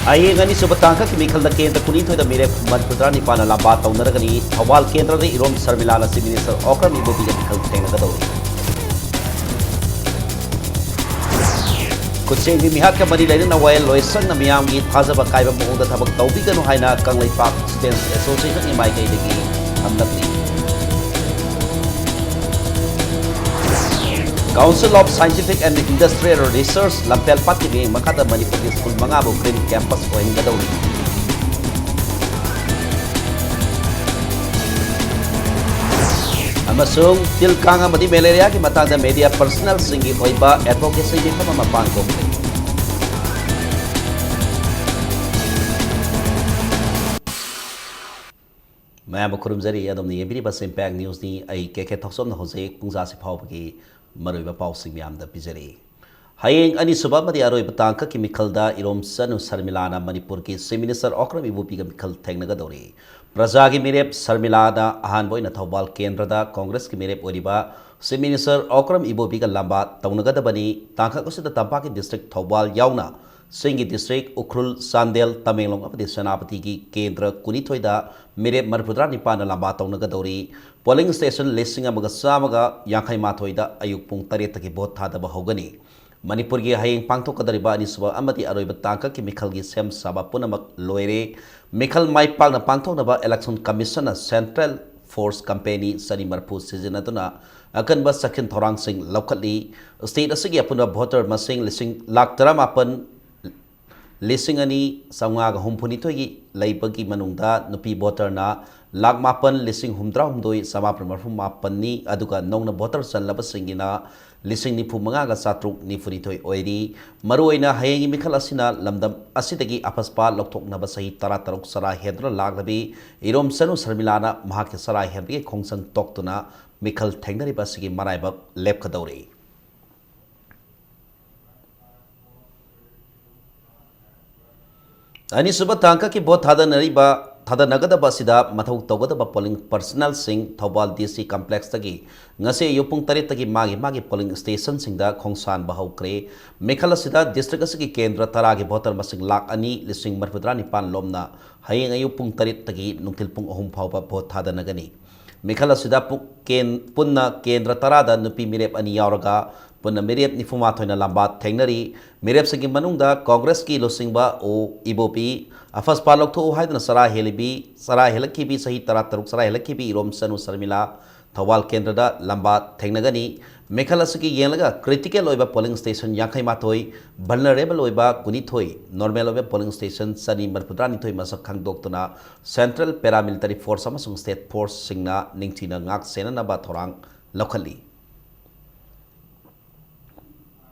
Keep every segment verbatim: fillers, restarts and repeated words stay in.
ꯍꯌꯦꯡ ꯑꯅꯤꯁꯨꯕ ꯇꯥꯡꯀꯛꯀꯤ ꯃꯤꯈꯜꯗ ꯀꯦꯟꯗ꯭ꯔ ꯀꯨꯟꯅꯤꯊꯣꯏꯗ ꯃꯤꯔꯦꯞ ꯃꯔꯤꯐꯨꯇꯔꯥ ꯅꯤꯄꯥꯟꯅ ꯂꯝꯕꯥ ꯇꯧꯅꯔꯒꯅꯤ꯫ ꯊꯧꯕꯥꯜ ꯀꯦꯟꯗ꯭ꯔꯗ ꯏꯔꯣꯝ ꯁꯔꯃꯤꯂꯥꯅ ꯆꯤꯐ ꯃꯤꯅꯤꯁꯇꯔ ꯑꯣꯀ꯭ꯔꯝ ꯏꯕꯣꯕꯤꯒ ꯃꯤꯈꯜ ꯊꯦꯡꯅꯒꯗꯧꯔꯤ꯫ ꯈꯨꯠꯁꯦꯝꯒꯤ ꯃꯤꯍꯥꯠꯀ ꯃꯔꯤ ꯂꯩꯅꯅ ꯋꯥꯌꯦꯜ ꯂꯣꯏꯁꯪꯅ ꯃꯤꯌꯥꯝꯒꯤ ꯊꯥꯖꯕ ꯀꯥꯏꯕ ꯃꯑꯣꯡꯗ ꯊꯕꯛ ꯇꯧꯕꯤꯒꯅꯨ ꯍꯥꯏꯅ ꯀꯪꯂꯩꯄꯥꯛ ꯁ꯭ꯇꯨꯗꯦꯟꯠꯁ ꯑꯦꯁꯣꯁꯤꯌꯦꯁꯟꯒꯤ ꯃꯥꯏꯀꯩꯗꯒꯤ ꯊꯝꯂꯛꯂꯤ꯫ Council of Scientific and Industrial Research ꯂꯝꯐꯦꯜ ꯄꯥꯠꯀꯤ ꯃꯤꯠꯌꯦꯡ ꯃꯈꯥꯗ ꯃꯅꯤꯄꯨꯔꯒꯤ ꯁ꯭ꯀꯨꯜ ꯃꯉꯥꯕꯨ green campus ꯑꯣꯏꯍꯟꯒꯗꯧꯔꯤ꯫ ꯑꯃꯁꯨꯡ ꯇꯤꯜ ꯀꯥꯡ ꯑꯃꯗꯤ ꯃꯦꯂꯦꯔꯤꯌꯥꯒꯤ ꯃꯇꯥꯡꯗ ꯃꯦꯗꯤꯌꯥ ꯄꯔꯁꯅꯦꯜꯁꯤꯡꯒꯤ ꯑꯣꯏꯕ ꯑꯦꯗꯚꯣꯀꯦꯁꯤ ꯃꯤꯐꯝ ꯑꯃ ꯄꯥꯡꯊꯣꯛꯈ꯭ꯔꯦ꯫ ꯃꯌꯥꯝꯕꯨ ꯈꯨꯔꯨꯝꯖꯔꯤ꯫ ꯑꯗꯣꯝꯅ ꯌꯦꯡꯕꯤꯔꯤꯕꯁꯤ ꯏꯝꯄꯦꯛ ꯅ꯭ꯌꯨꯁꯅꯤ꯫ ꯑꯩ ꯀꯦ ꯀꯦ ꯊꯣꯛꯆꯣꯝꯅ ꯍꯧꯖꯤꯛ ꯄꯨꯡꯖꯥꯁꯤ ꯐꯥꯎꯕꯒꯤ ꯃꯔꯨꯑꯣꯏꯕ ꯄꯥꯎꯁꯤꯡ ꯃꯌꯥꯝꯗ ꯄꯤꯖꯔꯤ꯫ ꯍꯌꯦꯡ ꯑꯅꯤꯁꯨꯕ ꯑꯃꯗꯤ ꯑꯔꯣꯏꯕ ꯇꯥꯡꯀꯛꯀꯤ ꯃꯤꯈꯜꯗ ꯏꯔꯣꯝ ꯆꯅꯨ ꯁꯔꯃꯤꯂꯥꯅ ꯃꯅꯤꯄꯨꯔꯒꯤ ꯆꯤꯐ ꯃꯤꯅꯤꯁꯇꯔ ꯑꯣꯀ꯭ꯔꯝ ꯏꯕꯣꯕꯤꯒ ꯃꯤꯈꯜ ꯊꯦꯡꯅꯒꯗꯧꯔꯤ꯫ ꯄ꯭ꯔꯖꯥꯒꯤ ꯃꯤꯔꯦꯞ ꯁꯔꯃꯤꯂꯥꯗ ꯑꯍꯥꯟꯕ ꯑꯣꯏꯅ ꯊꯧꯕꯥꯜ ꯀꯦꯟꯗ꯭ꯔꯗ ꯀꯣꯡꯒ꯭ꯔꯦꯁꯀꯤ ꯃꯤꯔꯦꯞ ꯑꯣꯏꯔꯤꯕ ꯆꯤꯐ ꯃꯤꯅꯤꯁꯇꯔ ꯑꯣꯀ꯭ꯔꯝ ꯏꯕꯣꯕꯤꯒ ꯂꯝꯕꯥ ꯇꯧꯅꯒꯗꯕꯅꯤ꯫ ꯇꯥꯡꯀꯛ ꯑꯁꯤꯗ ꯇꯝꯄꯥꯛꯀꯤ ꯗꯤꯁꯇ꯭ꯔꯤꯛ ꯊꯧꯕꯥꯜ ꯌꯥꯎꯅ ꯆꯤꯡꯒꯤ ꯗꯤꯁꯇ꯭ꯔꯤꯛ ꯎꯈ꯭ꯔꯨꯜ, ꯆꯥꯟꯗꯦꯜ, ꯇꯃꯦꯡꯂꯣꯡ ꯑꯃꯗꯤ ꯁꯦꯅꯥꯄꯇꯤꯒꯤ ꯀꯦꯟꯗ꯭ꯔ ꯀꯨꯟꯅꯤꯊꯣꯏꯗ ꯃꯤꯔꯦꯞ ꯃꯔꯤꯐꯨꯇꯔꯥ ꯅꯤꯄꯥꯟꯅ ꯂꯝꯕꯥ ꯇꯧꯅꯒꯗꯧꯔꯤ꯫ ꯄꯣꯂꯤꯡ ꯁ꯭ꯇꯦꯁꯟ ꯂꯤꯁꯤꯡ ꯑꯃꯒ ꯆꯥꯝꯃꯒ ꯌꯥꯡꯈꯩ ꯃꯥꯊꯣꯏꯗ ꯑꯌꯨꯛ ꯄꯨꯡ ꯇꯔꯦꯠꯇꯒꯤ ꯚꯣꯠ ꯊꯥꯗꯕ ꯍꯧꯒꯅꯤ꯫ ꯃꯅꯤꯄꯨꯔꯒꯤ ꯍꯌꯦꯡ ꯄꯥꯡꯊꯣꯛꯀꯗꯧꯔꯤꯕ ꯑꯅꯤꯁꯨꯕ ꯑꯃꯗꯤ ꯑꯔꯣꯏꯕ ꯇꯥꯡꯀꯛꯀꯤ ꯃꯤꯈꯜꯒꯤ ꯁꯦꯝ ꯁꯥꯕ ꯄꯨꯝꯅꯃꯛ ꯂꯣꯏꯔꯦ꯫ ꯃꯤꯈꯜ ꯃꯥꯏ ꯄꯥꯛꯅ ꯄꯥꯡꯊꯣꯛꯅꯕ ꯏꯂꯦꯛꯁꯟ ꯀꯃꯤꯁꯟꯅ ꯁꯦꯟꯇ꯭ꯔꯦꯜ ꯐꯣꯔꯁ ꯀꯝꯄꯦꯅꯤ ꯆꯅꯤ ꯃꯔꯤꯐꯨ ꯁꯤꯖꯤꯟꯅꯗꯨꯅ ꯑꯀꯟꯕ ꯆꯦꯛꯁꯤꯟ ꯊꯧꯔꯥꯡꯁꯤꯡ ꯂꯧꯈꯠꯂꯤ꯫ ꯁ꯭ꯇꯦꯠ ꯑꯁꯤꯒꯤ ꯑꯄꯨꯟꯕ ꯚꯣꯇꯔ ꯃꯁꯤꯡ ꯂꯤꯁꯤꯡ ꯂꯥꯈ ꯇꯔꯥꯃꯥꯄꯟ ꯂꯤꯁꯤꯡ ꯑꯅꯤ ꯆꯥꯝꯃꯉꯥꯒ ꯍꯨꯝꯐꯨꯅꯤꯊꯣꯏꯒꯤ ꯂꯩꯕꯒꯤ ꯃꯅꯨꯡꯗ ꯅꯨꯄꯤ ꯚꯣꯇꯔꯅ ꯂꯥꯈ ꯃꯥꯄꯟ ꯂꯤꯁꯤꯡ ꯍꯨꯝꯐꯨꯇꯔꯥꯍꯨꯝꯗꯣꯏ ꯆꯥꯃꯥꯄꯟ ꯃꯔꯤꯐꯨ ꯃꯥꯄꯟꯅꯤ, ꯑꯗꯨꯒ ꯅꯧꯅ ꯚꯣꯇꯔ ꯆꯜꯂꯕꯁꯤꯡꯒꯤꯅ ꯂꯤꯁꯤꯡ ꯅꯤꯐꯨ ꯃꯉꯥꯒ ꯆꯥꯇ꯭ꯔꯨꯛ ꯅꯤꯐꯨꯅꯤꯊꯣꯏ ꯑꯣꯏꯔꯤ꯫ ꯃꯔꯨꯑꯣꯏꯅ ꯍꯌꯦꯡꯒꯤ ꯃꯤꯈꯜ ꯑꯁꯤꯅ ꯂꯝꯗꯝ ꯑꯁꯤꯗꯒꯤ ꯑꯐꯁꯄꯥ ꯂꯧꯊꯣꯛꯅꯕ ꯆꯍꯤ ꯇꯔꯥꯇꯔꯨꯛ ꯆꯔꯥ ꯍꯦꯟꯗꯨꯅ ꯂꯥꯛꯂꯕꯤ ꯏꯔꯣꯝ ꯆꯅꯨ ꯁꯔꯃꯤꯂꯥꯅ ꯃꯍꯥꯛꯀꯤ ꯆꯔꯥ ꯍꯦꯟꯕꯒꯤ ꯈꯣꯡꯖꯪ ꯇꯣꯛꯇꯨꯅ ꯃꯤꯈꯜ ꯊꯦꯡꯅꯔꯤꯕ ꯑꯁꯤꯒꯤ ꯃꯔꯥꯏꯕꯛ ꯂꯦꯞꯀꯗꯧꯔꯤ꯫ ꯑꯅꯤꯁꯨꯕ ꯇꯥꯡꯀꯛꯀꯤ ꯚꯣꯠ ꯊꯥꯗꯅꯔꯤꯕ ꯊꯥꯗꯅꯒꯗꯕ ꯑꯁꯤꯗ ꯃꯊꯧ ꯇꯧꯒꯗꯕ polling personnelꯁꯤꯡ ꯊꯧꯕꯥꯜ DC complexꯇꯒꯤ ꯉꯁꯤ ꯑꯌꯨꯛ ꯄꯨꯡ ꯇꯔꯦꯠꯇꯒꯤ ꯃꯥꯒꯤ ꯃꯥꯒꯤ polling stationꯁꯤꯡꯗ ꯈꯣꯡꯁꯥꯟꯕ ꯍꯧꯈ꯭ꯔꯦ꯫ ꯃꯤꯈꯜ ꯑꯁꯤꯗ district ꯑꯁꯤꯒꯤ ꯀꯦꯟꯗ꯭ꯔ ꯇꯔꯥꯒꯤ voter ꯃꯁꯤꯡ ꯂꯥꯈ ꯑꯅꯤ ꯂꯤꯁꯤꯡ ꯃꯔꯤꯐꯨꯇꯔꯥ ꯅꯤꯄꯥꯟ ꯂꯣꯝꯅ ꯍꯌꯦꯡ ꯑꯌꯨꯛ ꯄꯨꯡ ꯇꯔꯦꯠꯇꯒꯤ ꯅꯨꯡꯊꯤꯜ ꯄꯨꯡ ꯑꯍꯨꯝ ꯐꯥꯎꯕ vote ꯊꯥꯗꯅꯒꯅꯤ꯫ ꯃꯤꯈꯜ ꯑꯁꯤꯗ ꯄꯨ-, ꯀꯦꯟ-, ꯄꯨꯟꯅ ꯀꯦꯟꯗ꯭ꯔ ꯇꯔꯥꯗ ꯅꯨꯄꯤ ꯃꯤꯔꯦꯞ ꯑꯅꯤ ꯌꯥꯎꯔꯒ ꯄꯨꯟꯅ ꯃꯤꯔꯦꯞ ꯅꯤꯐꯨꯃꯥꯊꯣꯏꯅ ꯂꯝꯕꯥ ꯊꯦꯡꯅꯔꯤ꯫ ꯃꯤꯔꯦꯞꯁꯤꯡꯒꯤ ꯃꯅꯨꯡꯗ ꯀꯣꯡꯒ꯭ꯔꯦꯁꯀꯤ ꯂꯨꯆꯤꯡꯕ ꯑꯣ ꯏꯕꯣꯕꯤ, ꯑꯐꯁꯄꯥ ꯂꯧꯊꯣꯛꯎ ꯍꯥꯏꯗꯨꯅ ꯆꯔꯥ ꯍꯦꯜꯂꯤꯕꯤ, ꯆꯔꯥ ꯍꯦꯜꯂꯛꯈꯤꯕꯤ, ꯆꯍꯤ ꯇꯔꯥꯇꯔꯨꯛ ꯆꯔꯥ ꯍꯦꯜꯂꯛꯈꯤꯕꯤ ꯏꯔꯣꯝ ꯆꯅꯨ ꯁꯔꯃꯤꯂꯥ ꯊꯧꯕꯥꯜ ꯀꯦꯟꯗ꯭ꯔꯗ ꯂꯝꯕꯥ ꯊꯦꯡꯅꯒꯅꯤ꯫ ꯃꯤꯈꯜ ꯑꯁꯤꯒꯤ ꯌꯦꯡꯂꯒ critical ꯑꯣꯏꯕ polling station ꯌꯥꯡꯈꯩ ꯃꯥꯊꯣꯏ, vulnerable ꯑꯣꯏꯕ ꯀꯨꯟꯅꯤꯊꯣꯏ, normal ꯑꯣꯏꯕ polling station ꯆꯅꯤ ꯃꯔꯤꯐꯨꯇꯔꯥꯅꯤꯊꯣꯏ ꯃꯁꯛ ꯈꯪꯗꯣꯛꯇꯨꯅ Central Paramilitary Force ꯑꯃꯁꯨꯡ State Forceꯁꯤꯡꯅ ꯅꯤꯡꯊꯤꯅ ꯉꯥꯛ ꯁꯦꯟꯅꯅꯕ ꯊꯧꯔꯥꯡ ꯂꯧꯈꯠꯂꯤ꯫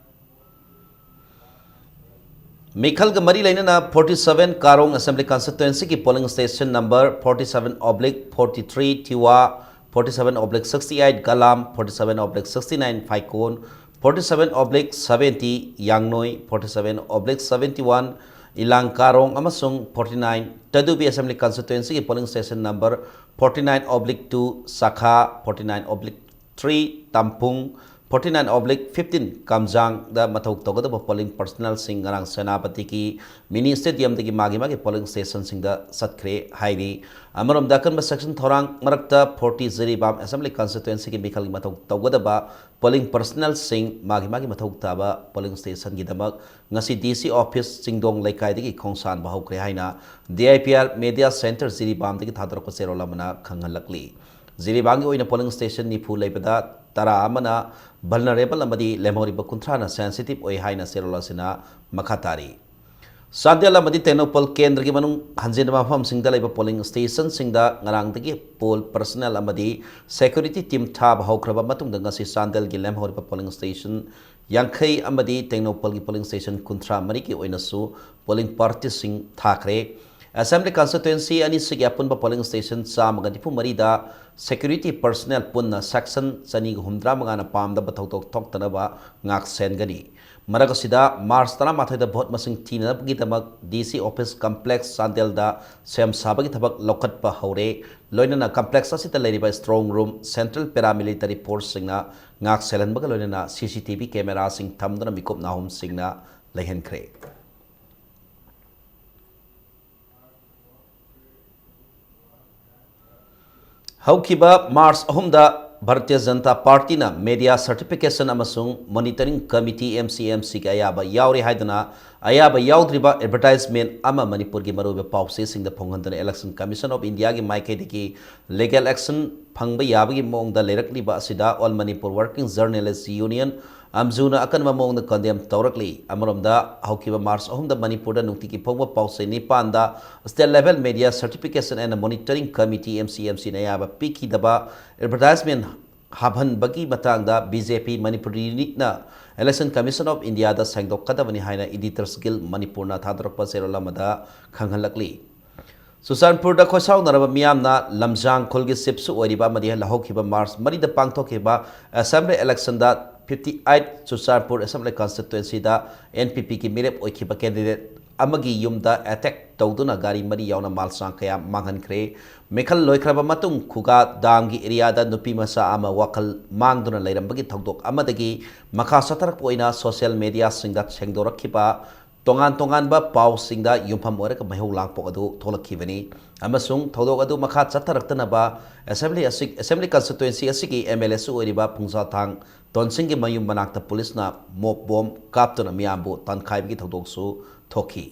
ꯃꯤꯈꯜꯒ ꯃꯔꯤ ꯂꯩꯅꯅ forty seven ꯀꯥꯔꯣꯡ Assembly Constituencyꯒꯤ polling station number forty seven oblique forty three ꯇꯤꯋꯥ, forty seven oblique sixty eight ꯒꯂꯥꯝ, forty seven oblique sixty nine ꯐꯥꯏꯀꯣꯟ, forty seven oblique seventy ꯌꯥꯡꯅꯣꯏ, forty seven oblique seventy one ꯏꯂꯥꯡ ꯀꯥꯔꯣꯡ ꯑꯃꯁꯨꯡ forty nine ꯇꯗꯨꯕꯤ Assembly Constituencyꯒꯤ polling station number forty nine oblique two ꯆꯥꯈꯥ, forty nine oblique three ꯇꯝꯄꯨꯡ, forty nine oblique fifteen ꯀꯝꯖꯥꯡꯗ ꯃꯊꯧ ꯇꯧꯒꯗꯕ polling personnelꯁꯤꯡ ꯉꯔꯥꯡ ꯁꯦꯅꯥꯄꯇꯤꯒꯤ mini stadiumꯗꯒꯤ ꯃꯥꯒꯤ ꯃꯥꯒꯤ polling stationꯁꯤꯡꯗ ꯆꯠꯈ꯭ꯔꯦ ꯍꯥꯏꯔꯤ꯫ ꯑꯃꯔꯣꯝꯗ ꯑꯀꯟꯕ section ꯊꯧꯔꯥꯡ ꯃꯔꯛꯇ forty ꯖꯤꯔꯤꯕꯥꯝ Assembly Constituencyꯒꯤ ꯃꯤꯈꯜꯒꯤ ꯃꯊꯧ ꯇꯧꯒꯗꯕ polling personnelꯁꯤꯡ ꯃꯥꯒꯤ ꯃꯥꯒꯤ ꯃꯊꯧ ꯇꯥꯕ polling stationꯒꯤꯗꯃꯛ ꯉꯁꯤ DC office ꯆꯤꯡꯗꯣꯡ ꯂꯩꯀꯥꯏꯗꯒꯤ ꯈꯣꯡꯁꯥꯟꯕ ꯍꯧꯈ꯭ꯔꯦ ꯍꯥꯏꯅ DIPR Media Centre ꯖꯤꯔꯤꯕꯥꯝꯗꯒꯤ ꯊꯥꯗꯣꯔꯛꯄ ꯆꯦꯔꯣꯜ ꯑꯃꯅ ꯈꯪꯍꯜꯂꯛꯂꯤ꯫ ꯖꯤꯔꯤꯕꯥꯝꯒꯤ ꯑꯣꯏꯅ polling station ꯅꯤꯐꯨ ꯂꯩꯕꯗ ꯇꯔꯥ ꯑꯃꯅ vulnerable ꯑꯃꯗꯤ ꯂꯦꯝꯍꯧꯔꯤꯕ ꯀꯨꯟꯊ꯭ꯔꯥꯅ sensitive ꯑꯣꯏ ꯍꯥꯏꯅ ꯆꯦꯔꯣꯜ ꯑꯁꯤꯅ ꯃꯈꯥ ꯇꯥꯔꯤ꯫ ꯆꯥꯟꯗꯦꯜ ꯑꯃꯗꯤ ꯇꯦꯡꯅꯧꯄꯜ ꯀꯦꯟꯗ꯭ꯔꯒꯤ ꯃꯅꯨꯡ ꯍꯟꯖꯤꯟꯕ ꯃꯐꯝꯁꯤꯡꯗ ꯂꯩꯕ polling stationꯁꯤꯡꯗ ꯉꯔꯥꯡꯗꯒꯤ poll personnel ꯑꯃꯗꯤ security team ꯊꯥꯕ ꯍꯧꯈ꯭ꯔꯕ ꯃꯇꯨꯡꯗ ꯉꯁꯤ ꯆꯥꯟꯗꯦꯜꯒꯤ ꯂꯦꯝꯍꯧꯔꯤꯕ polling station ꯌꯥꯡꯈꯩ ꯑꯃꯗꯤ ꯇꯦꯡꯅꯧꯄꯜꯒꯤ polling station ꯀꯨꯟꯊ꯭ꯔꯥ ꯃꯔꯤꯒꯤ ꯑꯣꯏꯅꯁꯨ polling partyꯁꯤꯡ ꯊꯥꯈ꯭ꯔꯦ꯫ Assembly constituency ꯑꯅꯤꯁꯤꯒꯤ ꯑꯄꯨꯟꯕ polling station ꯆꯥꯝꯃꯒ ꯅꯤꯐꯨ ꯃꯔꯤꯗ security personnel ꯄꯨꯟꯅ section ꯆꯅꯤꯒ ꯍꯨꯝꯗ꯭ꯔꯥ ꯃꯉꯥꯅ ꯄꯥꯝꯗꯕ ꯊꯧꯗꯣꯛ ꯊꯣꯛꯇꯅꯕ ꯉꯥꯛꯁꯦꯟꯒꯅꯤ꯫ ꯃꯔꯛ ꯑꯁꯤꯗ March ꯇꯔꯥꯃꯥꯊꯣꯏꯗ vote ꯃꯁꯤꯡ ꯊꯤꯅꯕꯒꯤꯗꯃꯛ DC office complex ꯆꯥꯟꯗꯦꯜꯗ ꯁꯦꯝ ꯁꯥꯕꯒꯤ ꯊꯕꯛ ꯂꯧꯈꯠꯄ ꯍꯧꯔꯦ꯫ ꯂꯣꯏꯅꯅ complex ꯑꯁꯤꯗ ꯂꯩꯔꯤꯕ strong room, central paramilitary forceꯁꯤꯡꯅ ꯉꯥꯛ ꯁꯦꯜꯍꯟꯕꯒ ꯂꯣꯏꯅꯅ CCTV cameraꯁꯤꯡ ꯊꯝꯗꯨꯅ ꯃꯤꯀꯨꯞ ꯅꯥꯍꯨꯝꯁꯤꯡꯅ ꯂꯩꯍꯟꯈ꯭ꯔꯦ꯫ ꯍꯧꯈꯤꯕ March ꯑꯍꯨꯝꯗ ꯚꯥꯔꯇꯤꯌ ꯖꯅꯇꯥ ꯄꯥꯔꯇꯤꯅ media certification ꯑꯃꯁꯨꯡ monitoring committee, MCMCꯒꯤ ꯑꯌꯥꯕ ꯌꯥꯎꯔꯤ ꯍꯥꯏꯗꯨꯅ ꯑꯌꯥꯕ ꯌꯥꯎꯗ꯭ꯔꯤꯕ advertisement ꯑꯃ ꯃꯅꯤꯄꯨꯔꯒꯤ ꯃꯔꯨꯑꯣꯏꯕ ꯄꯥꯎꯆꯦꯁꯤꯡꯗ ꯐꯣꯡꯍꯟꯗꯨꯅ Election Commission of Indiaꯒꯤ ꯃꯥꯏꯀꯩꯗꯒꯤ legal action ꯐꯪꯕ ꯌꯥꯕꯒꯤ ꯃꯑꯣꯡꯗ ꯂꯩꯔꯛꯂꯤꯕ ꯑꯁꯤꯗ All Manipur Working Journalists Union, ꯑꯝꯖꯨꯅ ꯑꯀꯟꯕ ꯃꯑꯣꯡꯗ condemn ꯇꯧꯔꯛꯂꯤ꯫ ꯑꯃꯔꯣꯝꯗ, ꯍꯧꯈꯤꯕ March ꯑꯍꯨꯝꯗ ꯃꯅꯤꯄꯨꯔꯗ ꯅꯨꯡꯇꯤꯒꯤ ꯐꯣꯡꯕ ꯄꯥꯎꯆꯦ ꯅꯤꯄꯥꯟꯗ State Level Media Certification and Monitoring Committee, MCMCꯅ ꯑꯌꯥꯕ ꯄꯤꯈꯤꯗꯕ advertisement ꯍꯥꯞꯍꯟꯕꯒꯤ ꯃꯇꯥꯡꯗ BJP Manipur unitꯅ Election Commission of Indiaꯗ ꯁꯦꯡꯗꯣꯛꯀꯗꯕꯅꯤ ꯍꯥꯏꯅ Editors Guild ꯃꯅꯤꯄꯨꯔꯅ ꯊꯥꯗꯣꯔꯛꯄ ꯆꯦꯔꯣꯜ ꯑꯃꯗ ꯈꯪꯍꯜꯂꯛꯂꯤ꯫ ꯆꯨꯔꯆꯥꯟꯄꯨꯔꯗ ꯈꯣꯏꯁꯥꯎꯅꯔꯕ ꯃꯤꯌꯥꯝꯅ ꯂꯝꯖꯥꯡ ꯈꯨꯜꯒꯤ chiefꯁꯨ ꯑꯣꯏꯔꯤꯕ ꯑꯃꯗꯤ ꯍꯧꯈꯤꯕ March ꯃꯔꯤꯗ ꯄꯥꯡꯊꯣꯛꯈꯤꯕ Assembly electionꯗ fifty eight Churachandpur Assembly constituencyꯗ NPPꯒꯤ ꯃꯤꯔꯦꯞ ꯑꯣꯏꯈꯤꯕ candidate ꯑꯃꯒꯤ ꯌꯨꯝꯗ attack ꯇꯧꯗꯨꯅ ꯒꯥꯔꯤ ꯃꯔꯤ ꯌꯥꯎꯅ ꯃꯥꯜꯁꯥꯡ ꯀꯌꯥ ꯃꯥꯡꯍꯟꯈ꯭ꯔꯦ꯫ ꯃꯤꯈꯜ ꯂꯣꯏꯈ꯭ꯔꯕ ꯃꯇꯨꯡ ꯈꯨꯒꯥ ꯗꯥꯝꯒꯤ areaꯗ ꯅꯨꯄꯤ ꯃꯆꯥ ꯑꯃ ꯋꯥꯈꯜ ꯃꯥꯡꯗꯨꯅ ꯂꯩꯔꯝꯕꯒꯤ ꯊꯧꯗꯣꯛ ꯑꯃꯗꯒꯤ ꯃꯈꯥ ꯆꯠꯊꯔꯛꯄ ꯑꯣꯏꯅ social mediaꯁꯤꯡꯗ ꯁꯦꯡꯗꯣꯔꯛꯈꯤꯕ ꯇꯣꯉꯥꯟ ꯇꯣꯉꯥꯟꯕ ꯄꯥꯎꯁꯤꯡꯗ ꯌꯨꯝꯐꯝ ꯑꯣꯏꯔꯒ ꯃꯩꯍꯧ ꯂꯥꯡꯄꯣꯛ ꯑꯗꯨ ꯊꯣꯛꯂꯛꯈꯤꯕꯅꯤ ꯑꯃꯁꯨꯡ ꯊꯧꯗꯣꯛ ꯑꯗꯨ ꯃꯈꯥ ꯆꯠꯊꯔꯛꯇꯅꯕ Assembly ꯑꯁꯤ, Assembly constituency ꯑꯁꯤꯒꯤ MLAꯁꯨ ꯑꯣꯏꯔꯤꯕ ꯐꯨꯡꯖꯥꯊꯥꯡ ꯇꯣꯟꯁꯤꯡꯒꯤ ꯃꯌꯨꯝ ꯃꯅꯥꯛꯇ ꯄꯨꯂꯤꯁꯅ ꯃꯣꯞ ꯕꯣꯝ ꯀꯥꯞꯇꯨꯅ ꯃꯤꯌꯥꯝꯕꯨ ꯇꯥꯟꯈꯥꯏꯕꯒꯤ ꯊꯧꯗꯣꯛꯁꯨ ꯊꯣꯛꯈꯤ꯫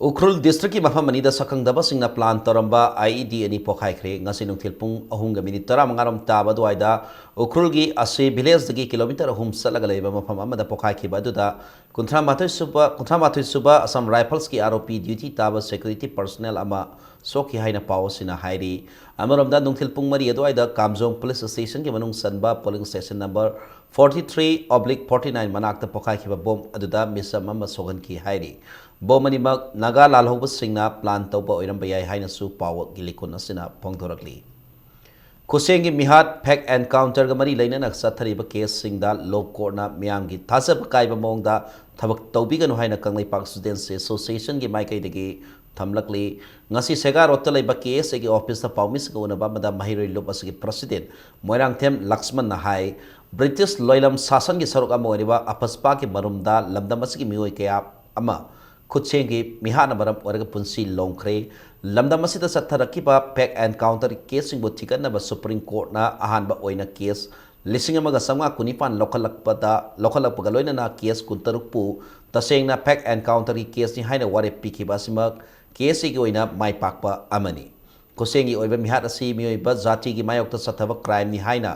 ꯎꯈ꯭ꯔꯨꯜ districtꯀꯤ ꯃꯐꯝ ꯑꯅꯤꯗ ꯁꯛꯈꯪꯗꯕꯁꯤꯡꯅ plan ꯇꯧꯔꯝꯕ IED ꯑꯅꯤ ꯄꯣꯈꯥꯏꯈ꯭ꯔꯦ꯫ ꯉꯁꯤ ꯅꯨꯡꯊꯤꯜ ꯄꯨꯡ ꯑꯍꯨꯝꯒ minute ꯇꯔꯥꯃꯉꯥ ꯔꯣꯝ ꯇꯥꯕ ꯑꯗꯨꯋꯥꯏꯗ ꯎꯈ꯭ꯔꯨꯜꯒꯤ ꯑꯁꯦ villageꯗꯒꯤ kilometre ꯑꯍꯨꯝ ꯆꯠꯂꯒ ꯂꯩꯕ ꯃꯐꯝ ꯑꯃꯗ ꯄꯣꯈꯥꯏꯈꯤꯕ ꯑꯗꯨꯗ ꯀꯨꯟꯊ꯭ꯔꯥ ꯃꯥꯊꯣꯏ ꯁꯨꯕ, ꯀꯨꯟꯊ꯭ꯔꯥ ꯃꯥꯊꯣꯏ ꯁꯨꯕ Assam Riflesꯀꯤ ROP duty ꯇꯥꯕ security personnel ꯑꯃ ꯁꯣꯛꯈꯤ ꯍꯥꯏꯅ ꯄꯥꯎ ꯑꯁꯤꯅ ꯍꯥꯏꯔꯤ꯫ ꯑꯃꯔꯣꯝꯗ ꯅꯨꯡꯊꯤꯜ ꯄꯨꯡ ꯃꯔꯤ ꯑꯗꯨꯋꯥꯏꯗ ꯀꯥꯝꯖꯣꯡ ꯄꯨꯂꯤꯁ ꯁ꯭ꯇꯦꯁꯟꯒꯤ ꯃꯅꯨꯡ ꯆꯟꯕ polling station number forty three oblique forty nine ꯃꯅꯥꯛꯇ ꯄꯣꯈꯥꯏꯈꯤꯕ ꯕꯣꯝ ꯑꯗꯨꯗ ꯃꯤꯆꯝ ꯑꯃ ꯁꯣꯛꯍꯟꯈꯤ ꯍꯥꯏꯔꯤ꯫ ꯕꯣꯝ ꯑꯅꯤꯃꯛ ꯅꯥꯒꯥ ꯂꯥꯜꯍꯧꯕꯁꯤꯡꯅ ꯄ꯭ꯂꯥꯟ ꯇꯧꯕ ꯑꯣꯏꯔꯝꯕ ꯌꯥꯏ ꯍꯥꯏꯅꯁꯨ ꯄꯥꯎꯒꯤ ꯂꯤꯀꯨꯟ ꯑꯁꯤꯅ ꯐꯣꯡꯗꯣꯔꯛꯂꯤ꯫ ꯈꯨꯠꯁꯦꯝꯒꯤ ꯃꯤꯍꯥꯠ, ꯐꯦꯛ ꯑꯦꯟꯀꯥꯎꯟꯇꯔꯒ ꯃꯔꯤ ꯂꯩꯅꯅ ꯆꯠꯊꯔꯤꯕ ꯀꯦꯁꯁꯤꯡꯗ ꯂꯣ ꯀꯣꯔꯠꯅ ꯃꯤꯌꯥꯝꯒꯤ ꯊꯥꯖꯕ ꯀꯥꯏꯕ ꯃꯑꯣꯡꯗ ꯊꯕꯛ ꯇꯧꯕꯤꯒꯅꯨ ꯍꯥꯏꯅ ꯀꯪꯂꯩꯄꯥꯛ ꯁ꯭ꯇꯨꯗꯦꯟꯠꯁ ꯑꯦꯁꯣꯁꯤꯌꯦꯁꯟꯒꯤ ꯃꯥꯏꯀꯩꯗꯒꯤ ꯊꯝꯂꯛꯂꯤ꯫ ꯉꯁꯤ ꯁꯦꯒꯥ ꯔꯣꯗꯇ ꯂꯩꯕ ꯀꯦ ꯑꯦꯁ ꯑꯦꯒꯤ ꯑꯣꯐꯤꯁꯇ ꯄꯥꯎꯃꯤꯁꯤꯡꯒ ꯎꯅꯕ ꯑꯃꯗ ꯃꯍꯩꯔꯣꯏ ꯂꯨꯞ ꯑꯁꯤꯒꯤ ꯄ꯭ꯔꯁꯤꯗꯦꯟꯠ ꯃꯣꯏꯔꯥꯡꯊꯦꯝ ꯂꯛꯁꯃꯟꯅ ꯍꯥꯏ, ꯕ꯭ꯔꯤꯇꯤꯁ ꯂꯣꯏꯂꯝ ꯁꯥꯁꯟꯒꯤ ꯁꯔꯨꯛ ꯑꯃ ꯑꯣꯏꯔꯤꯕ ꯑꯐꯁꯄꯥꯒꯤ ꯃꯔꯨꯝꯗ ꯂꯝꯗꯝ ꯑꯁꯤꯒꯤ ꯃꯤꯑꯣꯏ ꯀꯌꯥ ꯑꯃ ꯈꯨꯠꯁꯦꯝꯒꯤ ꯃꯤꯍꯥꯠꯅ ꯃꯔꯝ ꯑꯣꯏꯔꯒ ꯄꯨꯟꯁꯤ ꯂꯣꯡꯈ꯭ꯔꯦ꯫ ꯂꯝꯗꯝ ꯑꯁꯤꯗ ꯆꯠꯊꯔꯛꯈꯤꯕ ꯐꯦꯛ ꯑꯦꯟꯀꯥꯎꯟꯇꯔ ꯀꯦꯁꯁꯤꯡꯕꯨ ꯊꯤꯒꯠꯅꯕ ꯁꯨꯄ꯭ꯔꯤꯝ ꯀꯣꯔꯠꯅ ꯑꯍꯥꯟꯕ ꯑꯣꯏꯅ ꯀꯦꯁ ꯂꯤꯁꯤꯡ ꯑꯃꯒ ꯆꯥꯝꯃꯉꯥ ꯀꯨꯟꯅꯤꯄꯥꯟ ꯂꯧꯈꯠꯂꯛꯄꯗ, ꯂꯧꯈꯠꯂꯛꯄꯒ ꯂꯣꯏꯅꯅ ꯀꯦꯁ ꯀꯨꯟꯇꯔꯨꯛꯄꯨ ꯇꯁꯦꯡꯅ ꯐꯦꯛ ꯑꯦꯟꯀꯥꯎꯟꯇꯔꯒꯤ ꯀꯦꯁꯅꯤ ꯍꯥꯏꯅ ꯋꯥꯔꯦꯞ ꯄꯤꯈꯤꯕ ꯑꯁꯤꯃꯛ ꯀꯦ ꯑꯦꯁ ꯑꯦꯒꯤ ꯑꯣꯏꯅ ꯃꯥꯏ ꯄꯥꯛꯄ ꯑꯃꯅꯤ꯫ ꯈꯨꯠꯁꯦꯝꯒꯤ ꯑꯣꯏꯕ ꯃꯤꯍꯥꯠ ꯑꯁꯤ ꯃꯤꯑꯣꯏꯕ ꯖꯥꯇꯤꯒꯤ ꯃꯥꯌꯣꯛꯇ ꯆꯠꯊꯕ ꯀ꯭ꯔꯥꯏꯝꯅꯤ ꯍꯥꯏꯅ